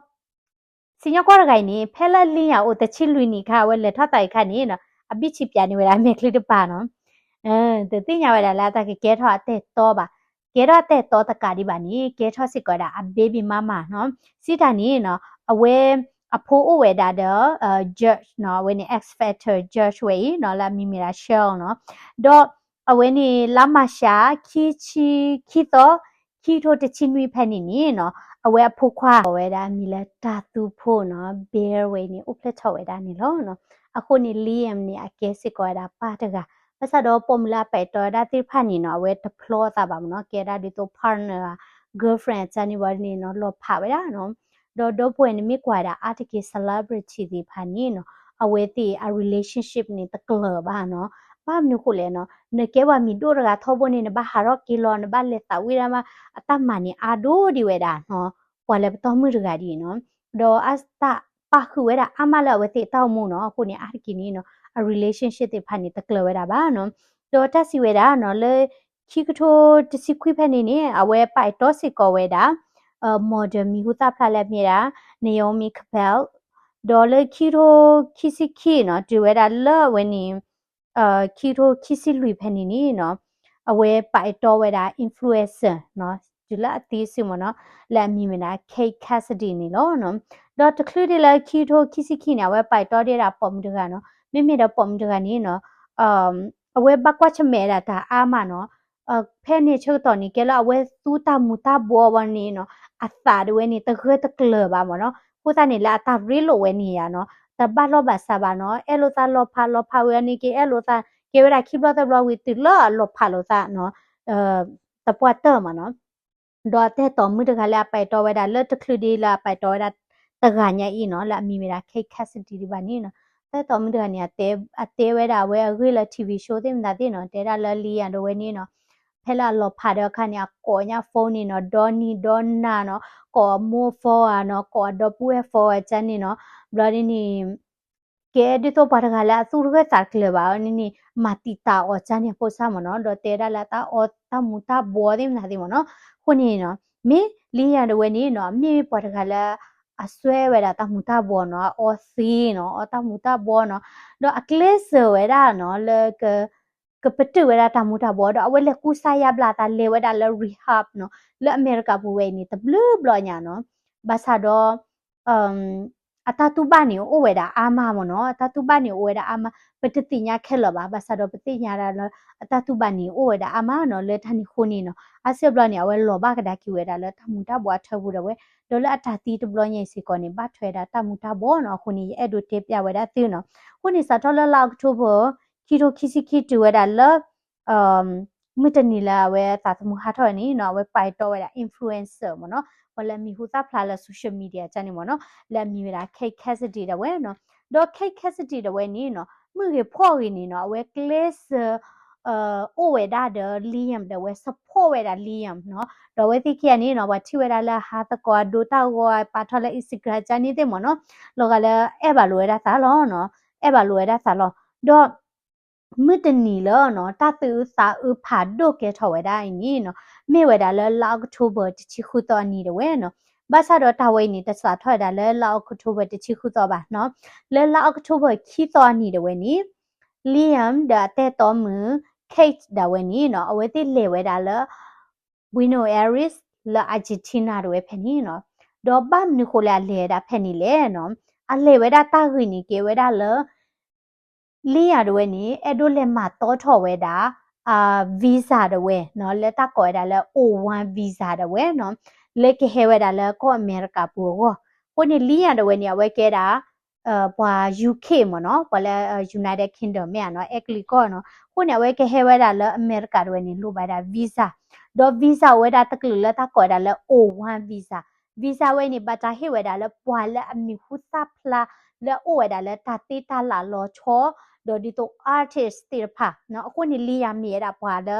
စံၣ်ညီၣ်ကွီၢ်တဂၤအံၤန့ၣ် ဖဲလၢလံယၤအိၣ်တဆံလွံၢ်နံၣ်အခါ အဝဲလဲၤထီၣ်သးအံၤအခါန့ၣ်နီၤ အဘံၣ်ဆံးပၠးန့ၢ်ဝဲဒၣ်မဲာ်ချံတပၤနီၤ, တသ့ၣ်ညါဝဲဒၣ်လၢအတၢ်ကကဲထီၣ်အတၢ်အဲၣ်တီဘၣ်, ကဲထီၣ်အတၢ်အဲၣ်တီတကးဒံးဘၣ်န့ၣ် ကဲထီၣ်စ့ၢ်ကီးဝဲဒၣ်အ baby mama နီၤ, စံးတၢ်န့ၣ်နီၤ အဝဲအဖိအိၣ်ဝဲဒၣ်ဒီး judge နီၤ အဝဲန့ၣ် X Factor judge ဝဲအံၤနီၤ လၢအမံၤမ့ၢ်ဒၣ် Shell နီၤ, ဒီးအဝဲန့ၣ်လါမၤရှး ခံဆံခံသီ ခံကထိတဆံနွံဖဲန့ၣ်န့ၣ်နီၤ အဝဲအဖိခွါ ကိးဝဲဒၣ်အမံၤလၢတၤသူဖိနီၤ, Bear ဝဲအံၤန့ၣ် အိၣ်ဖျဲၣ်ထီၣ်ဝဲဒၣ်န့ၣ်လီၤ. အဃိန့ၣ် Liam န့ၣ် အကဲစ့ၢ်ကီးဝဲဒၣ်ပၢ်တဂၤ, ဘၣ်ဆၣ်ဒီးပိာ်မုၣ်လၢအပာ်အဲၣ်တီဝဲဒၣ်သ့ၣ်တဖၣ်န့ၣ်နီၤ အဝဲတဖျီအသးဘၣ်မ့ၢ်နီၤ, ကဲဒၣ်ဒ်သိး partner ဧါ girlfriend အကန့ၣ်ဘၣ်န့ၣ်နီၤ လီၤဖးဝဲဒၣ်နီၤ. ဒီးဒီပုၢ်ဝဲၢ်န့ၣ်မ့ၢ်ကွၢ်ဝဲဒၣ်အါတက့ၢ် celebrity သ့ၣ်တဖၣ်န့ၣ်နီၤ အဝဲသ့ၣ်အ relationship န့ၣ် တကျၢၤဘၣ်နီၤ. ဘၣ်မနုၤဃိလဲၣ်နီၤ, နကဲပှၤမံၤဒိၣ်တဂၤထီဘိန့ၣ် နဘၣ်ဟးထီၣ်က့ၤလီၤ, နဘၣ်လဲၤသးဝံၣ်ဒၣ်မး အတၢ်မၤန့ၣ်အါဒိၣ်ဒံးဝဲဒၣ်နီၤ, ပှၤလၢပတီၢ်မုၣ်တဂၤဒ်အံၤနီၤ. ဒီးအတၢ်ပာ်ဃုာ်ဝဲဒၣ်အါမးလၢအဝဲသ့ၣ်အတၢ်အိၣ်မူနီၤ, အဃိန့ၣ် အါတက့ၢ်န့ၣ်နီၤ အ relationship သ့ၣ်တဖၣ်န့ၣ် တကျၢၤဝဲဒၣ်ဘၣ်နီၤ. ဒီးတၢ်စံးဝဲဒၣ်နီၤ လၢခံကထိတဆံခွံဖဲန့ၣ်န့ၣ် အဝဲပာ်အဲၣ်တီစ့ၢ်ကီးဝဲဒၣ် model မံၤဟူသၣ်ဖျါလၢအမ့ၢ်ဒၣ် Naomi Campbell, ဒီးလၢခံကထိခံဆံခံနီၤ တုၤဝဲဒၣ်လၢအဝဲန့ၣ် ခံကထိခံဆံလွံၢ်ဖဲန့ၣ်န့ၣ်နီၤ အဝဲပာ်အဲၣ်တီဝဲဒၣ် influencer နီၤ တုၤလၢအသံစုမ့ၢ်နီၤ လၢအမံၤမ့ၢ်ဒၣ် Kate Cassidy န့ၣ်လီၤ. ဒီးတချုးဒံးလၢခံကထိခံဆံခံန့ၣ် အဝဲပာ်အဲၣ်တီဒံးဒၣ်ပိာ်မုၣ်တဂၤနီၤ, မ့မ့ၢ်ဒီးပိာ်မုၣ်တဂၤန့ၣ်နီၤ အဝဲဘၣ်ကွၢ်ဆၢၣ်မဲာ်ဒၣ်တၢ်အါမးနီၤ, ဖဲန့ၣ်ဆၢကတီၢ်န့ၣ် ကဲလၢအဝဲသူတၢ်မူၤတၢ်ဘှီးဝဲန့ၣ်နီၤ အသးဒၣ်ဝဲန့ၣ် တဂၢၢ်တကျၢၤဘၣ်မ့ၢ်နီၤ, အဃိသတးန့ၣ် လၢအတၢ်ရ့လိာ်ဝဲန့ၣ်ယါနီၤ တဘၣ်လီၢ်ဘၣ်စးဘၣ်နီၤ, အဲၣ်လိာ်သးလီၤဖးလီၤဖးဝဲန့ၣ်က့ၤ အဲၣ်လိာ်သး ကဲဝဲဒၣ်ခံဘျီသၢဘျီဝံၤတုၤလၢအလီၤဖးလိာ်သးနီၤ သပှၢ်တၢၢ်မ့ၢ်နီၤ. ဒီးအတၢ်အဲၣ်တီမုၣ်တဂၤလၢအပာ်အဲၣ်တီဝဲဒၣ်လၢတချုးဒံးလၢအပာ်အဲၣ်တီဝဲဒၣ်တဂၤညါအံၤနီၤ လၢအမံၤမ့ၢ်ဒၣ် Kate Cassidy ဒံးဘၣ်န့ၣ်နီၤ, တၢ်အဲၣ်တီမုၣ်တဂၤန့ၣ် အတဲဝဲဒၣ်အဝဲအဂ့ၢ်လၢ ထံၣ်ဝံၤ show သ့ၣ်မတၤသ့ၣ်နီၤ တဲဒၣ်လၢ Liam ဒၣ်ဝဲန့ၣ်နီၤ ဖဲလၢအလီၤဖးဒီးအခါန့ၣ် အကိးညါ phone န့ၣ်နီၤ ဒီနံၤဒီနၤနီၤ ကိးအမိၢ် phone ဧါနီၤ ကိးအဒီပုၢ်ဝဲၢ် phone ဧါ ကန့ၣ်နီၤ, ဘျီဒ်န့ၣ် ကဲဒ်သိးပှၤတဂၤလၢအသူတဂၢၢ်သးတကျၢၤဘၣ်န့ၣ်န့ၣ် မၤတံာ်တာ်အီၤကန့ၣ်ဖိစၢ်မ့ၢ်နီၤ, ဒီးတဲဒၣ်လၢတၢ်အီတၢ်မူၤတၢ်ဘှီးသ့ၣ်မတၤသ့ၣ်မ့ၢ်နီၤ, အဃိန့ၣ်နီၤ မ့ၢ် Liam ဒၣ်ဝဲန့ၣ်နီၤ မ့ၢ်ပှၤတဂၤလၢ အစွဲဝဲဒၣ်တၢ်မူၤတၢ်ဘှီးနီၤ အအီသ့နီၤ အီတၢ်မူၤတၢ်ဘှီးနီၤ, ဒီးအကျဲးစၢးဝဲဒၣ်နီၤ လၢ ကပတုာ်ဝဲဒၣ်တၢ်မူၤတၢ်ဘှီး ဒီးအဝဲလဲၤကူစါယါဘျါအသးလဲၤဝဲဒၣ်လၢ rehab နီၤ လၢအမဲရကၤပူၤဝဲအံၤန့ၣ် တဘျုးဘျီညါနီၤ, ဘၣ်ဆၣ်ဒီး အတၢ်တူၢ်ဘၣ်န့ၣ်အိၣ်ဝဲဒၣ်အါမးမ့ၢ်နီၤ, အတၢ်တူၢ်ဘၣ်န့ၣ်အိၣ်ဝဲဒၣ်အါမး, ပတသ့ၣ်ညါခဲလၢာ်ဘၣ်, ဘၣ်ဆၣ်ဒီးပသ့ၣ်ညါဒၣ်လၢ အတၢ်တူၢ်ဘၣ်န့ၣ်အိၣ်ဝဲဒၣ်အါမးနီၤ, လၢတၢ်န့ၣ်အဃိန့ၣ်နီၤ အါစုအဘျီန့ၣ် အဝဲလီၤဘၣ်ကဒါက့ၤဝဲဒၣ်လၢတၢ်မူၤတၢ်ဘှီးအထၢပူၤဒၣ်ဝဲ, ဒီးလၢအတၢ်သံတဘျီညါအံၤစ့ၢ်ကီးန့ၣ် ဘၣ်ထွဲဒၣ်တၢ်မူၤတၢ်ဘှီးနီၤ, အဃိန့ၣ် ယအဲၣ်ဒိးတဲပျၢ်ဝဲဒၣ်သုနီၤ, အဃိန့ၣ် စးထီၣ်လၢလါအီးကထိဘၢၣ် ခံကထိခံဆံခံတုၤဝဲဒၣ်လၢ မုၢ်တနံၤလၢအဝဲသးသမူဟးထီၣ်န့ၣ်နီၤ အဝဲပာ်တီဝဲဒၣ် influencer မ့ၢ်နီၤ, ပှၤလၢအမံၤဟူသၣ်ဖျါလၢ social media ကန့ၣ်မ့ၢ်နီၤ, လၢအမံၤဝဲဒၣ် Kate Cassidy ဒၣ်ဝဲနီၤ, ဒီး Kate Cassidy ဒၣ်ဝဲန့ၣ်နီၤ မုၢ်ဂ့ၤဖှီၣ်ဂ့ၤန့ၣ်နီၤ အဝဲကျဲးစၢး အိၣ်ဝဲဒၣ်ဒီး Liam ဒၣ်ဝဲ support ဝဲဒၣ် Liam နီၤ, ဒီးအဝဲသ့ၣ်ခံဂၤန့ၣ်နီၤ ပှၤထံၣ်ဝဲဒၣ်လၢဟးသကိးအဒိတၢ်ဂီၤ ပာ်ထီၣ်လၢ Instagram ကန့ၣ်သ့ၣ်မ့ၢ်နီၤ, လီၤဂာ်လၢအဲၣ်ဘၣ်လိာ်ဝဲဒၣ်သးလီၤနီၤ, အဲၣ်ဘၣ်လိာ်ဝဲဒၣ်သးလီၤ, ဒီး မုၢ်တနံၤလၢနီၤ တၢ်သးအုးသးအုးဖးဒိၣ်ကဲထီၣ်ဝဲဒၣ်အံၤန့ၣ်နီၤ မ့ၢ်ဝဲဒၣ်လၢလါအီးကထိဘၢၣ် တဆံဃုသီအနံၤဒၣ်ဝဲနီၤ, ဘၣ်ဆၣ်ဒီးတၢ်ဝဲအံၤန့ၣ် တစးထီၣ်ဝဲဒၣ်လၢလါအီးကထိဘၢၣ် တဆံဃုသီဘၣ်နီၤ, လၢလါအီးကထိဘၢၣ် ခံသီအနံၤဒၣ်ဝဲန့ၣ် Liam ဒီးအတၢ်အဲၣ်တီမုၣ် Kate ဒၣ်ဝဲန့ၣ်နီၤ အဝဲသ့ၣ်လဲၤဝဲဒၣ်လၢ Buenos Aires လၢ Argentina ဒၣ်ဝဲဖဲန့ၣ်နီၤ, ဒီးဘၣ်မနုၤဃိလၢအလဲၤဝဲဒၣ်ဖဲန့ၣ်လဲၣ်နီၤ, အလဲၤဝဲဒၣ်တၢ်ဂ့ၢ်န့ၣ်ကဲဝဲဒၣ်လၢ Liam ဒၣ်ဝဲန့ၣ် အဲၣ်ဒိးလဲၤမၤတီထီၣ်ဝဲဒၣ် visa ဒၣ်ဝဲနီၤ လၢတၢ်ကိးဝဲဒၣ်လၢ O one visa ဒၣ်ဝဲနီၤ လၢကဟဲဝဲဒၣ်လၢကီၢ်အမဲရကၤပူၤအဂီၢ်, အဃိန့ၣ် Liam ဒၣ်ဝဲန့ၣ် အဝဲကဲဒၣ် ပှၤ UK မ့ၢ်နီၤ ပှၤလၢ United Kingdom မ့ၢ်ဧါနီၤ အဲကလံးကီၢ်နီၤ, အဃိန့ၣ် အဝဲကဟဲဝဲဒၣ်လၢအမဲရကၤဒၣ်ဝဲန့ၣ် လိၣ်ဘၣ်ဒၣ် visa, ဒီး visa အိၣ်ဝဲဒၣ်တကလုာ်လၢတၢ်ကိးဝဲဒၣ်လၢ O one visa, visa ဝဲန့ၣ် ဘၣ်တၢ်ဟ့ၣ်ဝဲဒၣ်လၢပှၤလၢအမံၤဟူသၣ်ဖျါ လၢအအိၣ်ဝဲဒၣ်လၢတၢ်သ့တၢ်လၤလီၤဆီ ဒီးဒ်သိး artist သ့ၣ်တဖၣ်နီၤ, အဃိန့ၣ် Liam မ့ၢ်ဝဲဒၣ်ပှၤလၢ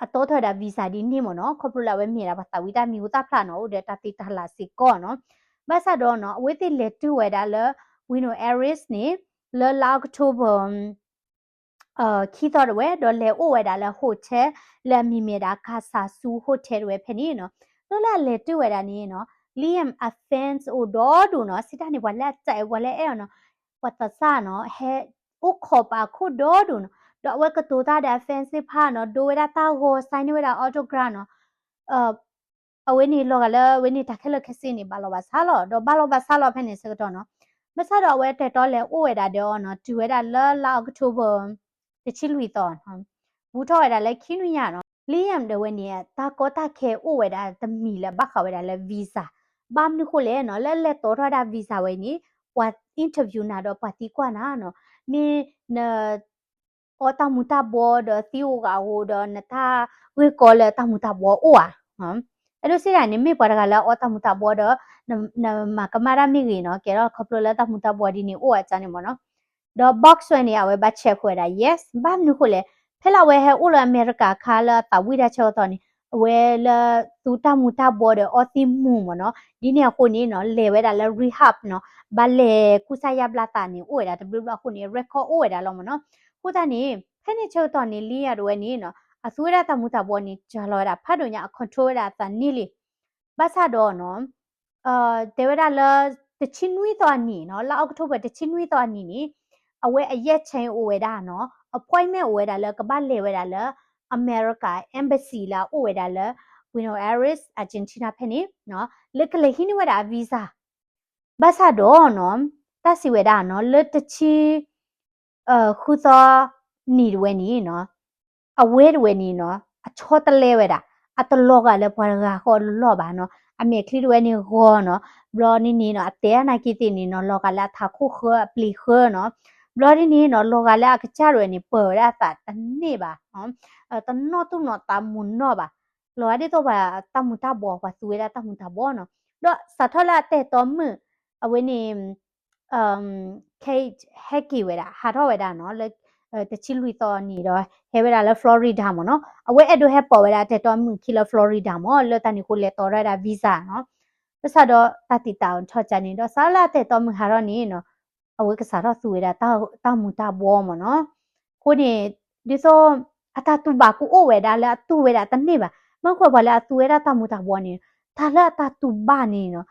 အတီထီၣ်ဝဲဒၣ် visa ဒ်န့ၣ်မ့ၢ်နီၤ, ခီဖျိလၢအဝဲမ့ၢ်ဒၣ်ပှၤသးဝံၣ်တၢ်မံၤဟူသၣ်ဖျါနီၤ အိၣ်ဒီးတၢ်သ့တၢ်လၤစ့ၢ်ကီးနီၤ, ဘၣ်ဆၣ်ဒီးနီၤ အဝဲသ့ၣ်လဲၤတုၤဝဲဒၣ်လၢ Buenos Aires န့ၣ် လၢလါအီးကထိဘၢၣ် ခံသီဒၣ်ဝဲ ဒီးလဲၤအိၣ်ဝဲဒၣ်လၢ hotel လၢအမံၤမ့ၢ်ဒၣ် Casa Azul Hotel ဒၣ်ဝဲဖဲန့ၣ်နီၤ, ဒီးလၢအလဲၤတုၤဝဲဒၣ်န့ၣ်နီၤ Liam အ fans အိၣ်ဒီဒူၣ်နီၤ, စံးတၢ်န့ၣ် ပှၤလၢအတၢ်အဲၣ် ပှၤလၢအအဲၣ်အီၤနီၤ, ပှၤသးစၢ်နီၤ ဟဲအိၣ်ခိးပာ်ခိၣ်ဒီဒူၣ်နီၤ, ဒီးအဝဲကတိၤတၢ်ဒီးအ fans သ့ၣ်တဖၣ်နီၤ, ဒိဝဲဒၣ်တၢ်ဂီၤ sign န့ၢ်ဝဲဒၣ် autograph နီၤ အဝဲန့ၣ်လီၤဂာ်လၢအဝဲန့ၣ်တၢ်ခဲလၢာ်ခဲဆ့န့ၣ် ဘၣ်လီၤဘၣ်ဆါလီၤ, ဒီးဘၣ်လီၤဘၣ်ဆါလီၤဖဲန့ၣ်ဆၢကတီၢ်နီၤ, ဘၣ်ဆၣ်ဒီးအဝဲတၢ်အဲၣ်တီလဲၤအိၣ်ဝဲဒၣ်ဒီးအီၤနီၤ, တုၤဝဲဒၣ်လၢလါအီးကထိဘၢၣ် တဆံလွံၢ်သီနီၤ, ဘူးထီၣ်ဝဲဒၣ်လၢခံနွံညါနီၤ Liam ဒၣ်ဝဲန့ၣ် တၢ်ကီတၢ်ခဲအိၣ်ဝဲဒၣ်တမံၤလၢဘၣ်ဃးဝဲဒၣ်လၢ visa, ဘၣ်မနုၤဃိလဲၣ်နီၤ လၢအလဲၤတီထီၣ်ဝဲဒၣ် visa ဝဲန့ၣ် ပှၤ interview နၤဒီး ပှၤသံကွၢ်နၤနီၤ, မ့ၢ်န အီတၢ်မူၤတၢ်ဘှီဒီးသံဧိၤဂၤဧိၤဒီး နတၢ်ဂ့ၢ်ကီလၢတၢ်မူၤတၢ်ဘှီအိၣ်ဧါ. အဲၣ်ဒိးစံးဒၣ်န့ၣ် မ့ၢ်ပှၤတဂၤလၢအအီတၢ်မူၤတၢ်ဘှီဒီး နမၤကမၣ်တၢ်မ့ၢ်ဂ့ၤနီၤ, ကဲထီၣ်ခီဖျိလၢတၢ်မူၤတၢ်ဘှီဒ်န့ၣ်အိၣ်ဧါန့ၣ်မ့ၢ်နီၤ. ဒီး box ဝဲန့ၣ် အဝဲဘၣ် check ဝဲဒၣ် yes, ဘၣ်မနုၤဃိလဲၣ်, ဖဲလၢအဝဲဟဲအိၣ်လၢအမဲရကၤအခါလၢအသးဝံၣ်တၢ်ဆၢကတီၢ်န့ၣ် အဝဲလၢသူတၢ်မူၤတၢ်ဘှီဒီးအီသံးမူၤမ့ၢ်နီၤ, ဒ်န့ၣ်အဃိန့ၣ်နီၤ လဲၤဝဲဒၣ်လၢ rehab နီၤ, ဘၣ်လဲၤကူစါယါဘျါသးန့ၣ် အိၣ်ဝဲဒၣ်တဘျုးဘျီအဃိန့ၣ် record အိၣ်ဝဲဒၣ်လီၤမ့ၢ်နီၤ. အဃိသတးန့ၣ် ဖဲန့ၣ်ဆၢကတီၢ်န့ၣ် Liam ဒၣ်ဝဲန့ၣ်နီၤ အသူဝဲဒၣ်တၢ်မူၤတၢ်ဘှီန့ၣ် စှၤလီၤဝဲဒၣ်ဖးဒိၣ်ညါ အ control ဝဲဒၣ်အသးန့ၢ်လံ. ဘၣ်ဆၣ်ဒီးနီၤ တဲဝဲဒၣ်လၢ တဆံနွံသီအနံၤနီၤ, လါ October တဆံနွံသီအနံၤန့ၣ် အဝဲအယဲၢ်ဆဲအိၣ်ဝဲဒၣ်နီၤ, appointment အိၣ်ဝဲဒၣ်လၢကဘၣ်လဲၤဝဲဒၣ်လၢ အမဲရကၤ embassy လၢအအိၣ်ဝဲဒၣ်လၢ Buenos Aires Argentina ဖဲန့ၣ် လၢကလဲၤဟံးန့ၢ်ဝဲဒၣ်အ visa. ဘၣ်ဆၣ်ဒီးနီၤ တၢ်စံးဝဲဒၣ်နီၤ လၢတဆံ ဃုသီနံၤတဝဲန့ၣ်နီၤ, အဝဲတဝဲန့ၣ်နီၤ အဆီတလဲဝဲဒၣ်, အတလီၤဂာ်လၢပှၤတဂၤဃီလီၤဘၣ်နီၤ, အမဲာ်ချံတဝဲန့ၣ်ဂီၤနီၤ, ဘျီဒ်န့ၣ်နီၤ အတဲအါနာ်က့သ့ၣ်န့ၣ်နီၤ လီၤဂာ်လၢအထးခိၣ်ဃၢအပျ့ၤဃၢနီၤ, ဘျီဒ်န့ၣ်နီၤ လီၤဂာ်လၢအကစၢ်တဝဲန့ၣ် ပၢၢ်ဝဲဒၣ်အသးတန့ၢ်ဘၣ် တနီၣ်သူၣ်နီၣ်သးမုာ်နီၢ်ဘၣ်, လီၤဂာ်ဒ်သိးပှၤတၢ်မူၤတၢ်ဘှီ ပှၤသူဝဲဒၣ်တၢ်မူၤတၢ်ဘှီနီၤ, ဒီးစးထီၣ်လၢအတၢ်အဲၣ်တီမုၣ် အဝဲန့ၣ် Kate ဟဲက့ၤဝဲဒၣ် ဟးထီၣ်ဝဲဒၣ်နီၤ လၢ တဆံလွံၢ်သီနံၤဒီး ဟဲဝဲဒၣ်လၢ Florida မ့ၢ်နီၤ, အဝဲအဲၣ်ဒိးဟဲပိာ်ဝဲဒၣ်တၢ်အဲၣ်တီမုၣ်ခံလၢ Florida မ့ၢ် လၢတၢ်န့ၣ်အဃိလဲၤတီထီၣ်ဝဲဒၣ် visa နီၤ, ဘၣ်ဆၣ်ဒီးတၢ်တံာ်တာ်အီၤထီၣ်ကန့ၣ်ဒီး စးလၢအတၢ်အဲၣ်တီမုၣ်ဟးထီၣ်န့ၣ်နီၤ အဝဲကစးထီၣ်သူဝဲဒၣ်တၢ်မူၤတၢ်ဘှီမ့ၢ်နီၤ, အဃိန့ၣ် ဒ်သိး အတၢ်တူၢ်ဘၣ်ကအိၣ်ဝဲဒၣ်လၢအတူၢ်ဝဲဒၣ်တန့ၢ်ဘၣ်, မ့ၢ်ကွၢ်ပှၤလၢအသူဝဲဒၣ်တၢ်မူၤတၢ်ဘှီန့ၣ် တၢ်လၢအတၢ်တူၢ်ဘၣ်န့ၣ်နီၤ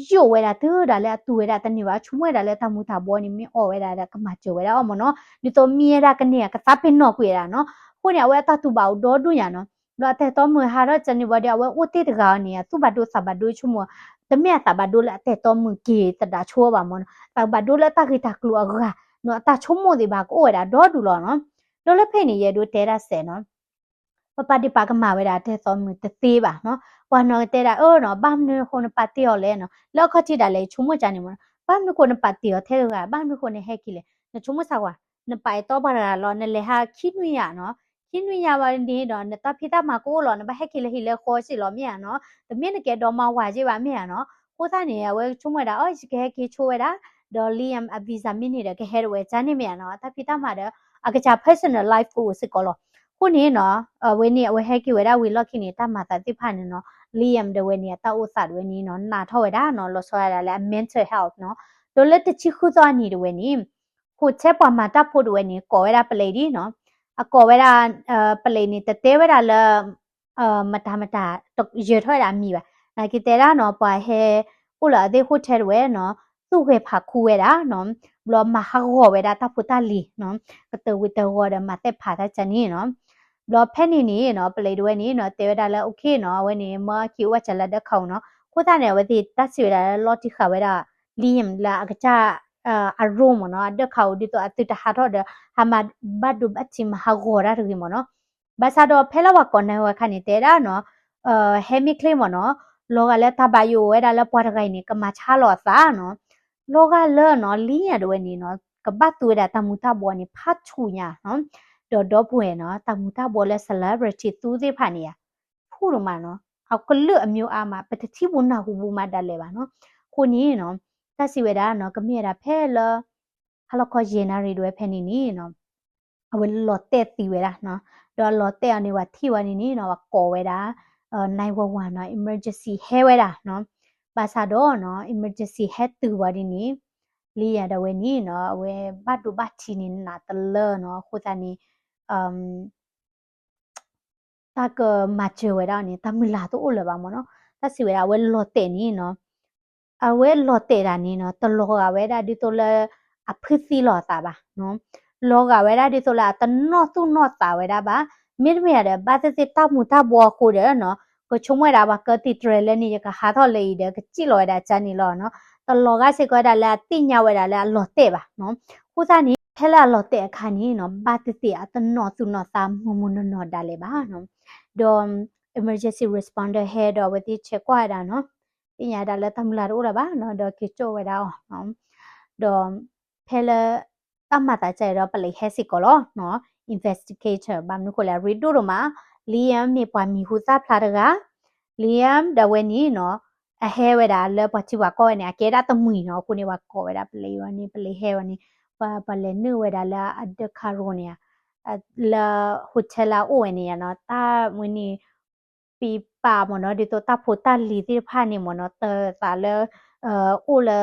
ယိာ်ဝဲဒၣ်တုၤဒၣ်လၢအတူၢ်ဝဲဒၣ်တန့ၢ်ဘၣ်, ဆိကမိၣ်ဝဲဒၣ်လၢတၢ်မူၤတၢ်ဘှီန့ၣ် မ့ၢ်အီၣ်ဝဲဒၣ်ဒီးကမၤစၢၤဝဲဒၣ်အီၤမ့ၢ်နီၤ, ဒ်သိးမ့ၢ်ဝဲဒၣ်ကန့ၢ်အကသးပ့ၤနီၣ်ကွံာ်ဝဲဒၣ်နီၤ, အဃိန့ၣ် အဝဲအတၢ်တူၢ်ဘၣ်အိၣ်ဒီဒူၣ်ညါနီၤ, ဘျီအတၢ်အဲၣ်တီမုၣ်ဟးထီၣ်ကန့ၣ်ဘၣ်ဒီး အဝဲအိၣ်တ့ၢ်တဂၤအီၤန့ၣ် အသူၣ်ဘၣ်ဒိသးဘၣ်ဒိဆိကမိၣ်, တမ့ၢ်အသးဘၣ်ဒိလၢအတၢ်အဲၣ်တီမုၣ်က့ၤသဒၣ်ဆိဘၣ်မ့ၢ်နီၤ, သးဘၣ်ဒိလၢတၢ်ဂ့ၢ်တၢ်ကျိၤအဂၤနီၤ, အတၢ်ဆိကမိၣ်သ့ၣ်တဖၣ်ကအိၣ်ဝဲဒၣ်ဒီဒူၣ်လီၤနီၤ, ဒီးလၢဖဲန့ၣ် ယအဲၣ်ဒိးတဲဒၣ်စဲးနီၤ ပပာ်ဒ့ၣ်ပာ်ကမၣ်ဝဲဒၣ်တၢ်အဲၣ်တီမုၣ်တသ့ဘၣ်နီၤ, ပှၤနီၢ်ကတဲဒၣ်အၢနီၤ ဘၣ်မနုၤအဃိနပာ်တ့ၢ်အီၤလဲၣ်နီၤ, လၢအခီၣ်ထံးဒၣ်လဲာ်ဆိကမိၣ်ကန့ၣ်မ့ၢ်နီၤ, ဘၣ်မနုၤအဃိနပာ်တ့ၢ်အီၤထဲတဂၤ, ဘၣ်မနုၤအဃိနဟဲက့ၤလဲၣ်, နဆိကမိၣ်ဆၢကွၢ်, နပာ်အဲၣ်တီပှၤတဂၤလီၤ နလဲၤဟးခံနွံယၤနီၤ, ခံနွံယၤဝဲန့ၣ်ဒီး နတၢ်ဖံးတၢ်မၤကအိၣ်လီၤ, နဘၣ်ဟဲက့ၤလၢဟံၣ်လၢဃီစ့ၢ်လီၤမ့ၢ်ဧါနီၤ, တမ့ၢ်နကအဲၣ်ဒိးမၤဝၤက့ၤဘၣ်မ့ၢ်ဧါနီၤ, အဃိသတးန့ၣ် အဝဲဆိကမိၣ်ဝဲဒၣ် အီ ယကဟဲက့ၤဆိဝဲဒၣ်, ဒီး Liam အ visa မ့ၢ်န့ၣ်ဒီး ကဟဲဒၣ်ဝဲကန့ၣ်မ့ၢ်ဧါနီၤ, တၢ်ဖံးတၢ်မၤဒီး အကစၢ် personal life ကအိၣ်စ့ၢ်ကီးလီၤ, အဃိန့ၣ်နီၤ အဝဲန့ၣ် အဝဲဟဲက့ၤဝဲဒၣ်ဝံၤလီၢ်ခံန့ၣ် တၢ်မၤသးသ့ၣ်တဖၣ်န့ၣ်နီၤ, Liam ဒၣ်ဝဲန့ၣ် အတၢ်အိၣ်သးဒၣ်ဝဲန့ၣ်နီၤ နးထီၣ်ဝဲဒၣ်နီၤ, လီၤဆီဒၣ်တၢ်လၢအ mental health နီၤ, ဒီးလၢတဆံဃုသီအနံၤဒၣ်ဝဲန့ၣ် hotel ပှၤမၤတၢ်ဖိဒၣ်ဝဲန့ၣ် ကိးဝဲဒၣ် police နီၤ, အကိးဝဲဒၣ် police န့ၣ် တတဲဝဲဒၣ်လၢ မတၤမတၤ ယၢၤထီၣ်ဝဲဒၣ်အမံၤဘၣ်, နာ်က့တဲဒၣ်နီၤ ပှၤဟဲအိၣ်လၢအသ့ၣ် hotel ဒၣ်ဝဲနီၤ, သူၣ်ဂဲၤဖးခူဝဲဒၣ်နီၤ, ဘျီမၤဟးဂီၤဝဲဒၣ်တၢ်ဖိတၢ်လံၤနီၤ, ကတၢၢ်ဝံၤတၢၢ်ဂီၤဒီးမၤသ့ၣ်ဖးတၢ်ကန့ၣ်နီၤ, ဘျီဖဲန့ၣ်န့ၣ်နီၤ police ဒၣ်ဝဲန့ၣ်နီၤ တဲဝဲဒၣ်လၢ okay နီၤ, အဝဲန့ၣ် မၢအခံအိၣ်ဝဲစၢလၢဒၢးခးအူနီၤ, အဃိသတးန့ၣ် အဝဲသ့ၣ်တၢ်စံးဝဲဒၣ်လၢလီၤတံၢ်ဃာ်ဝဲဒၣ် Liam လၢအကစၢ် အ room မ့ၢ်နီၤ, အဒၢးခးအူဒ်သိးအသုတဟးထီၣ်ဒီး ဟးမၤဘၣ်ဒိဘၣ်ထံးမၤဟးဂီၤတၢ်တဂ့ၤမ့ၢ်နီၤ, ဘၣ်ဆၣ်ဒီးဖဲလၢပှၤကိးနၢ်ဝဲအခါန့ၣ် တဲဒၣ်နီၤ, ဟဲမ့ၢ်ချ့မ့ၢ်နီၤ, လီၤဂာ်လၢတၢ်ဘၣ်ယိၣ်ဝဲဒၣ်လၢပှၤတဂၤအံၤန့ၣ် ကမၤဆါလီၤအသးနီၤ, လီၤဂာ်လၢနီၤ Liam ဒၣ်ဝဲန့ၣ်နီၤ ကဘၣ်သူဝဲဒၣ်တၢ်မူၤတၢ်ဘှီးန့ၣ် ဖးဆူၣ်ညါနီၤ, ဒီးဒီပုၢ်ဝဲၢ်နီၤ တၢ်မူၤတၢ်ဘှီးလၢ celebrity သူသ့ၣ်တဖၣ်န့ၣ်ဧါ ဖူၣ်ဒိၣ်မးနီၤ, အကလုာ်အမျိုးအါမး ပတထံၣ်ဘူးနၢ်ဟူဘူးမးဒၣ်လဲာ်ဘၣ်နီၤ, အဃိန့ၣ်နီၤ တၢ်စံးဝဲဒၣ်နီၤ ကမ့ၢ်ဝဲဒၣ်ဖဲလၢ ဟါလီၤခီယဲၢ်နၣ်ရံၣ်ဒၣ်ဝဲဖဲန့ၣ်န့ၣ်နီၤ, အဝဲလီၤတဲာ်သံဝဲဒၣ်နီၤ, ဒီးအလီၤတဲာ်အီၤန့ၣ် ပှၤထံၣ်ဝဲန့ၣ်န့ၣ်နီၤ ပှၤကိးဝဲဒၣ် nine one one နီၤ emergency ဟဲဝဲဒၣ်နီၤ, ဘၣ်ဆၣ်ဒီးနီၤ emergency ဟဲတုၤဝဲဒၣ်န့ၣ် Liam ဒၣ်ဝဲန့ၣ်နီၤ အဝဲဘၣ်ဒိဘၣ်ထံးန့ၣ်နးတလၢနီၤ, အဃိသတးန့ၣ် တၢ်ကမၤစၢၤဝဲဒၣ်န့ၣ် တၢ်မုၢ်လၢ်တအိၣ်လၢၤဘၣ်မ့ၢ်နီၤ, တၢ်စံးဝဲဒၣ် အဝဲလီၤတဲာ်န့ၣ်နီၤ, အဝဲလီၤတဲာ်ဒၣ်န့ၣ်နီၤ တလီၤဂာ်ဝဲဒၣ်ဒ်သိးလၢ အဖုသံလီၤအသးဘၣ်နီၤ, လီၤဂာ်ဝဲဒၣ်ဒ်သိးလၢအတနီၢ်သူၣ်နီၢ်သးဝဲဒၣ်ဘၣ်, မ့တမ့ၢ်ဒီး ဘၣ်သ့ၣ်သ့ၣ်တၢ်မူၤတၢ်ဘှီးအဃိဒီးနီၤ, ကဆိကမိၣ်ဝဲဒၣ်ပှၤကၢတံာ်တြဲၤလၢန့ၣ် ယကဟးထီၣ်လၢအံၤဒီး ကစံၣ်လီၤဝဲဒၣ်ကန့ၣ်လီၤနီၤ, တလီၤဂာ်စ့ၢ်ကီးဝဲဒၣ်လၢအသ့ၣ်ညါဝဲဒၣ်လၢအလီၤတဲာ်ဘၣ်နီၤ, အဃိသတးန့ၣ် ဖဲလၢအလီၤတဲာ်အခါန့ၣ်နီၤ ဘၣ်သ့ၣ်သ့ၣ်အတနီၣ်သူၣ်နီၣ်သးမုၢ်မုၢ်နီၢ်နီၢ်ဒၣ်လဲာ်ဘၣ်နီၤ. ဒီး emergency responder ဟဲဒီးအဝဲသ့ၣ်ဆဲးကွၢ်ဝဲဒၣ်နီၤ, သ့ၣ်ညါဒၣ်လၢတၢ်မုၢ်လၢ်တအိၣ်လၢၤဘၣ်နီၤ, ဒီးက့ၤကၠီၣ်ဝဲဒၣ်အီၤနီၤ. ဒီးဖဲလၢ တၢ်မၤသးဒ်အံၤဒီး ပလံးဟဲစ့ၢ်ကီးလီၤနီၤ, investigator ဘၣ်မနုၤဃိလဲၣ် ရ့ဒိၣ်ဒိၣ်မး, Liam မ့ၢ်ပှၤမံၤဟူသၣ်ဖျါတဂၤ, Liam ဒီးဝဲန့ၣ်နီၤ အဟဲဝဲဒၣ်လၢပှၤထံပှၤကီၢ်ဝဲန့ၣ် အကဲဒၣ်တမှံၤနီၤ, အဃိန့ၣ် ပှၤကိးဝဲဒၣ်ပလံးဝဲန့ၣ် ပလံးဟဲဝဲန့ၣ်, ပှၤလဲၤနုာ်ဝဲဒၣ်လၢအဒၢးခါရိၤန့ၣ် လၢ hotel လၢအအိၣ်ဝဲန့ၣ်နီၤ, တၢ်ဝဲန့ၣ် ပံးပာ်မ့ၢ်နီၤ, ဒ်သိးတၢ်ဖိတၢ်လံၤသ့ၣ်တဖၣ်န့ၣ်မ့ၢ်နီၤ, တသးလၢ အိၣ်လၢ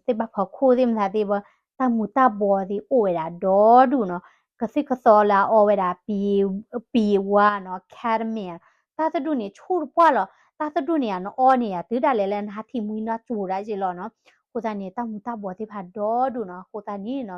သ့ၣ်ဘၣ်ဖီခိၣ်သ့ၣ်မသးသ့ၣ်ဘၣ်, တၢ်မူၤတၢ်ဘှီသ့ၣ်အိၣ်ဝဲဒၣ်ဒီဒူၣ်နီၤ, ကသံၣ်ကသီလၢအအီဝဲဒၣ် ပံၤဝါနီၤ, ketamine, တၢ်တဒူၣ်န့ၣ်ဆူၣ်တပှၢ်လီၤ, တၢ်တဒူၣ်န့ၣ် နအီန့ၣ် တုၤဒၣ်လဲာ်လၢနဟးထံၣ်မှံနီၢ်ကၠိၤဒၣ်က့လီၤနီၤ, အဃိသတးန့ၣ် တၢ်မူၤတၢ်ဘှီသ့ၣ်တဖၣ်ဒီဒူၣ်နီၤ, အဃိသတးန့ၣ်နီၤ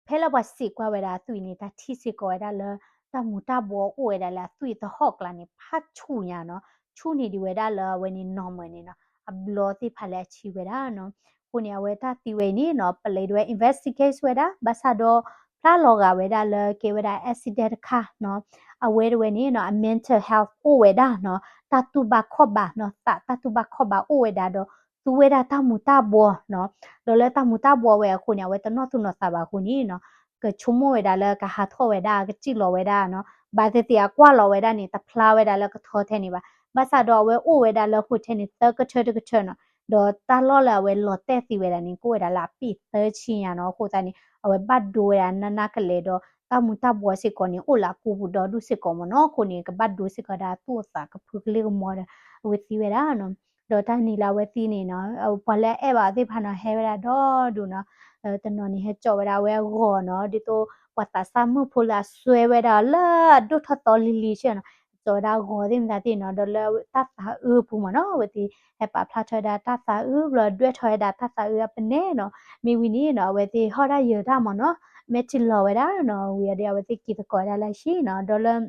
ဖဲလၢပှၤစံးကွၢ်ဝဲဒၣ်အသွံၣ်န့ၣ် တၢ်ထံၣ်စ့ၢ်ကီးဝဲဒၣ်လၢ တၢ်မူၤတၢ်ဘှီအိၣ်ဝဲဒၣ်လၢအသွံၣ်သဟီၣ်ကျါန့ၣ် ဖးဆူၣ်ညါနီၤ, ဆူၣ်န့ၢ်ဒံးဝဲဒၣ်လၢအဝဲန့ၣ် normal န့ၣ်နီၤ, အဘျီသ့ၣ်တဖၣ်လၢအဆံးဝဲဒၣ်နီၤ, အဃိန့ၣ် အဝဲတၢ်သံဝဲအံၤန့ၣ်နီၤ ပလံးဒဝဲ investigate ဝဲဒၣ် ဘၣ်ဆၣ်ဒီး ဖျါလီၤဂာ်ဝဲဒၣ်လၢကဲဝဲဒၣ် accident တခါနီၤ, အဝဲဒဝဲန့ၣ်နီၤ အ mental health အိၣ်ဝဲဒၣ်နီၤ, တၢ်တူၢ်ဘၣ်ခီၣ်ဘၣ်နီၤ, သးတၢ်တူၢ်ဘၣ်ခီၣ်ဘၣ်အိၣ်ဝဲဒၣ်ဒီး သူဝဲဒၣ်တၢ်မူၤတၢ်ဘှီနီၤ, ဒီးလၢတၢ်မူၤတၢ်ဘှီဝဲအဃိန့ၣ် အဝဲတနီၣ်သူၣ်နီၣ်သးဘၣ်အဃိန့ၣ်နီၤ, ကဆိကမိၣ်ဝဲဒၣ်လၢကဟးထီၣ်ဝဲဒၣ် ကစံၣ်လီၤဝဲဒၣ်နီၤ, ဘၣ်သ့ၣ်သ့ၣ်အကွၢ်လီၤဝဲဒၣ်န့ၣ် တဖျါဝဲဒၣ်လၢကထီထဲန့ၣ်ဘၣ်, ဘၣ်ဆၣ်ဒီးအဝဲအိၣ်ဝဲဒၣ်လၢ hotel န့ၣ် သၢကထၢတကထၢနီၤ, ဒီးတၢ်လီၢ်လၢအဝဲလီၤတဲာ်သံဝဲဒၣ်န့ၣ် ကအိၣ်ဝဲဒၣ်လၢအပ့ၢ်သၢဆံညါနီၤ, အဃိသတးန့ၣ် အဝဲဘၣ်ဒိဝဲဒၣ်နးနးကလဲာ်ဒီး တၢ်မူၤတၢ်ဘှီစ့ၢ်ကီးန့ၣ် အိၣ်လၢအကူပူၤဒီဒူၣ်စ့ၢ်ကီးမ့ၢ်နီၤ, အဃိန့ၣ် ကဘၣ်ဒိစ့ၢ်ကီးဒၣ်သူၣ်အသးကဖုကလ့ကမီဒီး အဝဲသံဝဲဒၣ်နီၤ, ဒီးတၢ်နံၤလၢအဝဲသံန့ၣ်နီၤ, ပှၤလၢအအဲၣ်ဘၣ်အီၤသ့ၣ်တဖၣ်နီၤ ဟဲဝဲဒၣ်ဒီဒူၣ်နီၤ, တနီၤန့ၣ် ဟဲစိာ်ဝဲဒၣ်အဝဲအဂီၤနီၤ, ဒ်သိးပှၤသးစၢ်မုၣ်ဖိလၢအစွဲဝဲဒၣ်လၢအဒိၣ်ထီၣ်သီလံၤလံၤဆဲနီၤ, စိာ်ဝဲဒၣ်အဂီၤသ့ၣ်မသးသ့ၣ်နီၤ, ဒီးလၢတၢ်သးအုးအပူၤမ့ၢ်နီၤ, အဝဲသ့ၣ်ဟဲပာ်ဖျါထီၣ်ဝဲဒၣ်တၢ်သးအုး ဘျီဒွဲၣ်ထီၣ်ဝဲဒၣ်တၢ်သးအုးအပနဲနီၤ, မ့ၢ်ဝံၤန့ၣ်နီၤ အဝဲသ့ၣ်ဟီၣ်ဒၣ်ယၢၤတၢ်မ့ၢ်နီၤ, မဲာ်ထံလီၤဝဲဒၣ်နီၤ, ဝံၤအဒီးအဝဲသ့ၣ်က့ၤသကိးဝဲဒၣ်လၢဟံၣ်နီၤ, ဒီးလၢ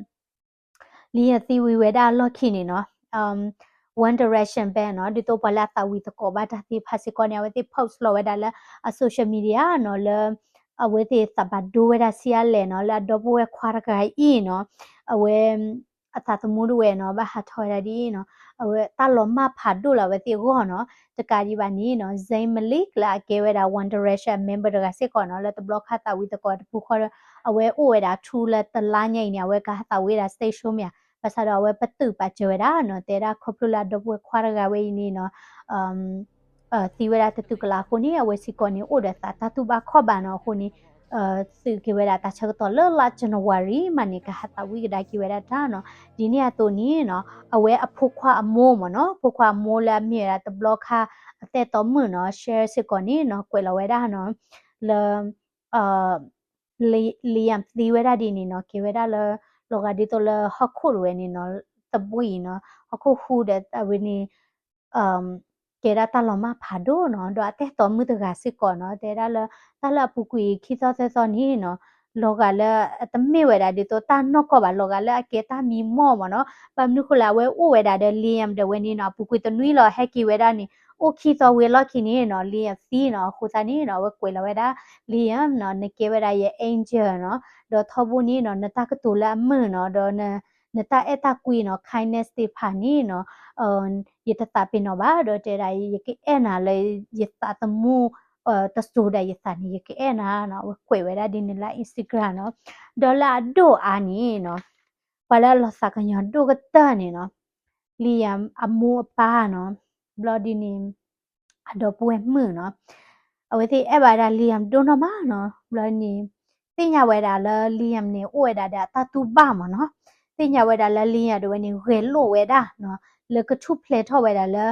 Liam သံဝံၤဝဲဒၣ်အလီၢ်ခံန့ၣ်နီၤ, One Direction ဘဲနီၤ, ဒ်သိးပှၤလၢအသးဝံၤသကိးဘၣ်တၢ်သ့ၣ်တဖၣ်စ့ၢ်ကီးန့ၣ် အဝဲသ့ၣ် post လီၤဝဲဒၣ်လၢအ social media နီၤ, လၢအဝဲသ့ၣ်သးဘၣ်ဒိဝဲဒၣ်ဆံးအါလဲၣ်နီၤ, လၢအဒီပုၢ်ဝဲၢ်ခွါတဂၤအံၤနီၤ, အဝဲ အသးသမူတဝဲနီၤ ဘၣ်ဟးထီၣ်ဝဲဒၣ်ဒ်အံၤနီၤ, အဝဲတၢ်လီၤမၢ်ဖးဒိၣ်လၢအဝဲသ့ၣ်အဂီၢ်နီၤ, တကးဒံးဘၣ်န့ၣ်နီၤ Zayn Malik လၢအကဲဝဲဒၣ် One Direction member တဂၤစ့ၢ်ကီးနီၤ, လၢတဘျီခါသးဝံၤသကိးတပူၤဃီဒီး အဝဲအိၣ်ဝဲဒၣ်ထူလၢတလါညါအံၤန့ၣ် အဝဲကဟးသးဝံၤဝဲဒၣ် stage show မ့ၢ်ဧါ, ဘၣ်ဆၣ်ဒီးအဝဲပတုာ်ပာ်စၢၤဝဲဒၣ်နီၤ, တဲဒၣ်ခီဖျိလၢအဒီပုၢ်ဝဲၢ်ခွါတဂၤဝဲအံၤန့ၣ်နီၤ သံဝဲဒၣ်တတူၢ်ကလာ်အဃိန့ၣ် အဝဲစ့ၢ်ကီးန့ၣ် အိၣ်ဒီးသးတၢ်တူၢ်ဘၣ်ခီၣ်ဘၣ်နီၤ, အဃိန့ၣ် သုးက့ၤဝဲဒၣ်တၢ်ဆၢကတီၢ်လၢလါ January မးန့ၣ် ကဟးသးဝံၤကဒါက့ၤဝဲဒၣ်တၢ်နီၤ, ဒ်န့ၣ်အသိးန့ၣ်နီၤ အဝဲအဖိခွါအမိၢ်မ့ၢ်နီၤ, ဖိခွါအမိၢ်လၢအမ့ၢ်ဝဲဒၣ်တဘျီခါ အသဲတီမုၣ်နီၤ Cher စ့ၢ်ကီးန့ၣ်နီၤ ကွဲးလီၤဝဲဒၣ်နီၤ လၢ Liam သံဝဲဒၣ်ဒ်န့ၣ်နီၤ ကဲဝဲဒၣ်လၢ လီၤဂာ်ဒ်သိးလၢဟီၣ်ခိၣ်တဝဲန့ၣ်နီၤ သဘှံးနီၤ ဟီၣ်ခိၣ်ဟူဒီးအဝဲန့ၣ် ကဲဒၣ်တၢ်လီၤမၢ်ဖးဒိၣ်နီၤ, ဒီးအသဲတီမုၣ်တဂၤစ့ၢ်ကီးနီၤ တဲဒၣ်လၢ တၢ်လၢအပူၤကွံာ်ခံသီသၢသီန့ၣ်နီၤ လီၤဂာ်လၢအတမ့ၢ်ဝဲဒၣ်ဒ်သိးတၢ်နီၢ်ကီၢ်ဘၣ် လီၤဂာ်လၢအကဲတၢ်မံမီၢ်မ့ၢ်နီၤ, ဘၣ်မနုၤဃိလၢအဝဲအိၣ်ဝဲဒၣ်ဒီး Liam ဒီးဝဲန့ၣ်နီၤ အပူၤကွံာ်တနွံလီၤ ဟဲက့ၤဝဲဒၣ်န့ၣ် အိၣ်ခံသီဝံၤအလီၢ်ခံန့ၣ်နီၤ Liam သံနီၤ, အဃိသတးန့ၣ်နီၤ အဝဲကွဲးလီၤဝဲဒၣ် Liam နီၤ နကဲဝဲဒၣ်ယ angel နီၤ, ဒီးထီဘိန့ၣ်နီၤ နတၢ်ကတိၤလၢအမုာ်နီၤ ဒီး နတၢ်အဲၣ်တၢ်ကွံနီၤ kindness သ့ၣ်တဖၣ်န့ၣ်နီၤ ယတသးပ့ၤနီၣ်ဘၣ် ဒီးတဲဒၣ် ယကအဲၣ်နၤလၢယသးသမူ တစိၤဒၣ်ယသးန့ၣ် ယကအဲၣ်နၤနီၤ, အဝဲကွဲးဝဲဒၣ်ဒ်န့ၣ်လၢ Instagram နီၤ, ဒီးလၢအဒိၣ်အါန့ၣ်နီၤ ပှၤလၢအလီၤသးကညီၤဒိၣ်ကတၢၢ်န့ၣ်နီၤ Liam အမိၢ်အပၢ်နီၤ ဘျီဒ်န့ၣ် အဒီပုၢ်ဝဲၢ်မုၣ်နီၤ အဝဲသ့ၣ်အဲၣ်ဘၣ်ဝဲဒၣ် Liam ဒိၣ်နီၢ်မးနီၤ, ဘျီန့ၣ် သ့ၣ်ညါဝဲဒၣ်လၢ Liam န့ၣ် အိၣ်ဝဲဒၣ်ဒီးအတၢ်တူၢ်ဘၣ်မ့ၢ်နီၤ, သ့ၣ်ညါဝဲဒၣ်လၢ Liam ဒၣ်ဝဲန့ၣ် ဂဲၤလိာ်ဝဲဒၣ်နီၤ လၢကထူၣ်ဖျဲးထီၣ်ဝဲဒၣ်လၢ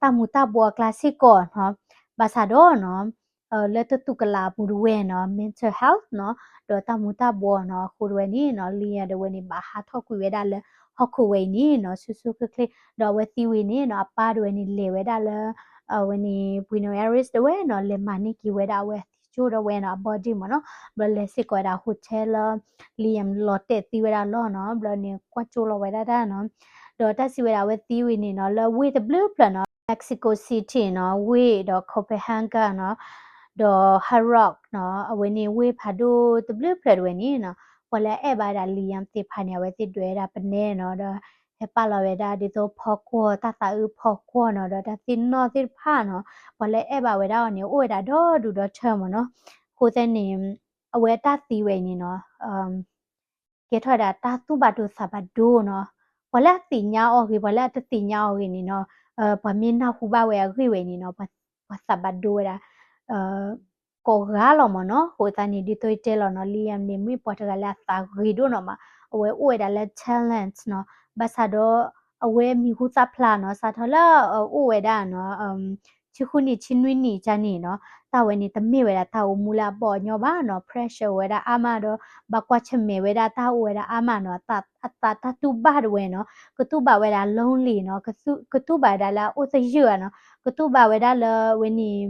တၢ်မူၤတၢ်ဘှီအကျါစ့ၢ်ကီးနီၤ, ဘၣ်ဆၣ်ဒီးနီၤ လၢတတူၢ်ကလာ်အပူၤဒၣ်ဝဲနီၤ mental health နီၤ ဒီးတၢ်မူၤတၢ်ဘှီနီၤ အဃိဒၣ်ဝဲန့ၣ်နီၤ Liam ဒၣ်ဝဲန့ၣ် ဘၣ်ဟးထီၣ်ကွံာ်ဝဲဒၣ်လၢဟီၣ်ခိၣ်ဝဲအံၤန့ၣ်နီၤ ဆူၣ်ဆူၣ်ချ့ချ့ ဒီးအဝဲသံဝံၤန့ၣ်နီၤ အပၢ်ဒၣ်ဝဲန့ၣ် လဲၤဝဲဒၣ်လၢ အဝဲန့ၣ် Buenos Aires ဒၣ်ဝဲနီၤ လဲၤမၤန့ၢ်က့ၤဝဲဒၣ်အဝဲသံကၠိဒၣ်ဝဲနီၤ အ body မ့ၢ်နီၤ, ဘျီလဲၤစ့ၢ်ကီးဝဲဒၣ် hotel လၢ Liam လီၤတဲာ်သံဝဲဒၣ်လီၤနီၤ, ဘျီန့ၣ် ကွၢ်ကၠိလီၤဝဲဒၣ်တၢ်နီၤ, ဒီးတၢ်စံးဝဲဒၣ်အဝဲသံဝံၤန့ၣ်နီၤ လၢဝ့ၢ်တဘျုးဖျၢၣ်နီၤ Mexico City နီၤ ဝ့ၢ်ဒီး Copenhagen နီၤ ဒီး Hard Rock နီၤ, အဝဲန့ၣ်ဝ့ၢ်ဖးဒိၣ်တဘျုးဖျၢၣ်တဝဲန့ၣ်နီၤ, ပှၤလၢအအဲၣ်ဘၣ်ဝဲဒၣ် Liam သ့ၣ်တဖၣ်န့ၣ် အဝဲသ့ၣ်ဒွဲၣ်ဝဲဒၣ်ပနဲနီၤ, ဒီးဟဲပာ်လီၤဝဲဒၣ်ဒ်သိး popcorn တၢ်သးအုး popcorn နီၤ, ဒီးတၢ်သ့ၣ်နီၣ်သ့ၣ်တဖၣ်နီၤ, ပှၤလၢအဲၣ်ဘၣ်ဝဲဒၣ်အီၤန့ၣ် အိၣ်ဝဲဒၣ်ဒီဒူၣ်ဒီထၢမ့ၢ်နီၤ. အဃိသတးန့ၣ် အဝဲအတၢ်သံဝဲအံၤန့ၣ်နီၤ ကဲထီၣ်ဝဲဒၣ်တၢ်သူၣ်ဘၣ်ဒိသးဘၣ်ဒိနီၤ. ပှၤလၢအသ့ၣ်ညါအီၤဂ့ၤ ပှၤလၢအတသ့ၣ်ညါအီၤဂ့ၤန့ၣ်နီၤ, ပှၤမ့ၢ်နၢ်ဟူဘၣ်ဝဲအဂ့ၢ်ဝဲန့ၣ်နီၤ, ပှၤသးဘၣ်ဒိဝဲဒၣ် ကိးဂၤလီၤမ့ၢ်နီၤ. အဃိသတးန့ၣ် ဒ်သိးယတဲလီၤနီၤ, Liam န့ၣ် မ့ၢ်ပှၤတဂၤလၢအသးဂ့ၤဒိၣ်နီၤမး, အဝဲအိၣ်ဝဲဒၣ်လၢ talent နီၤ, ဘၣ်ဆၣ်ဒီး အဝဲမံၤဟူသၣ်ဖျါနီၤ, စးထီၣ်လၢအအိၣ်ဝဲဒၣ်နီၤ ဆံဃုနံၣ် ဆံနွံနံၣ်ကန့ၣ်နီၤ, တၢ်ဝဲန့ၣ် တမ့ၢ်ဝဲဒၣ်တၢ်အိၣ်မူလၢအဘီၣ်အညီဘၣ်နီၤ, pressure ဝဲဒၣ်အါမးဒီး ဘၣ်ကွၢ်ဆၢၣ်မဲာ်ဝဲဒၣ်တၢ်အိၣ်ဝဲဒၣ်အါမးနီၤ, အသးတၢ်တူၢ်ဘၣ်တဝဲနီၤ, ကတူၢ်ဘၣ်ဝဲဒၣ် lonely နီၤ, ကသူ- ကတူၢ်ဘၣ်ဝဲဒၣ်လၢအအိၣ်သယုၢ်ဧါနီၤ, ကတူၢ်ဘၣ်ဝဲဒၣ်လၢဝဲန့ၣ်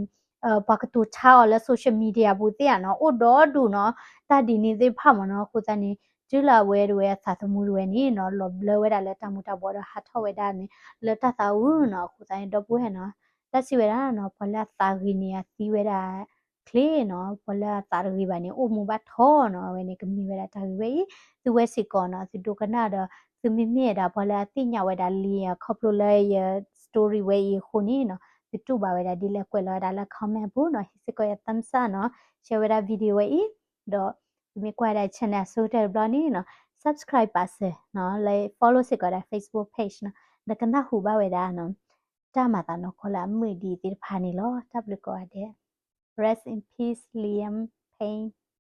ပှၤကတိၤဆါအီၤလၢ social media ပူၤသ့ၣ်ဧါနီၤ, အိၣ်ဒီဒူၣ်နီၤ, တၢ်ဒ်န့ၣ်သ့ၣ်တဖၣ်မ့ၢ်နီၤ. အဃိသတးန့ၣ် တုၤလၢအဝဲတဝဲအသးသမူတဝဲန့ၣ်နီၤ လီၤဘျၢဝဲဒၣ်လၢတၢ်မူၤတၢ်ဘှီးဒီးဟးထီၣ်ဝဲဒၣ်န့ၣ် လၢတၢ်သးအုးနီၤ. အဃိသတးန့ၣ် ဒီပုၢ်ဝဲၢ်နီၤ တၢ်စံးဝဲဒၣ်နီၤ ပှၤလၢအသးဂ့ၤန့ၣ် အသံဝဲဒၣ်ချ့နီၤ, ပှၤလၢအသးတဂ့ၤဘၣ်န့ၣ် အိၣ်မူဘၣ်ထီနီၤ. အဝဲန့ၣ်ကမ့ၢ်ဝဲဒၣ်တၢ်ဂ့ၢ်ဝဲအံၤ, သုဝဲစ့ၢ်ကီးနီၤ သုဒိကနၣ်ဒီး သုမ့မ့ၢ်ဒၣ်ပှၤလၢအသ့ၣ်ညါဝဲဒၣ်လံ ခီဖျိလၢယ story ဝဲအံၤအဃိန့ၣ်နီၤ သုတူၢ်ဘၣ်ဝဲဒၣ်ဒ်လဲၣ် ကွဲးလီၤဝဲဒၣ်လၢ comment ပူၤနီၤ, ဟ့ၣ်စ့ၢ်ကီးယ thumbs up နီၤ, share ဝဲဒၣ် video ဝဲအံၤ, ဒီးသုမ့ၢ်ကွၢ်ဝဲဒၣ် channel အဆိကတၢၢ်တဘျီန့ၣ်နီၤ subscribe ပာ်စၢၤနီၤ, လၢ follow စ့ၢ်ကီးဒၣ် Facebook page နီၤ, ဒီးကနၢ်ဟူဘၣ်ဝဲဒၣ်နီၤ တၢ်မၤသးနီၢ်ကီၢ်လၢအမုာ်ဒံးသ့ၣ်တဖၣ်န့ၣ်လီၤ. တၢ်ဘျုးကိးဂၤဒဲး, Rest in peace Liam Payne.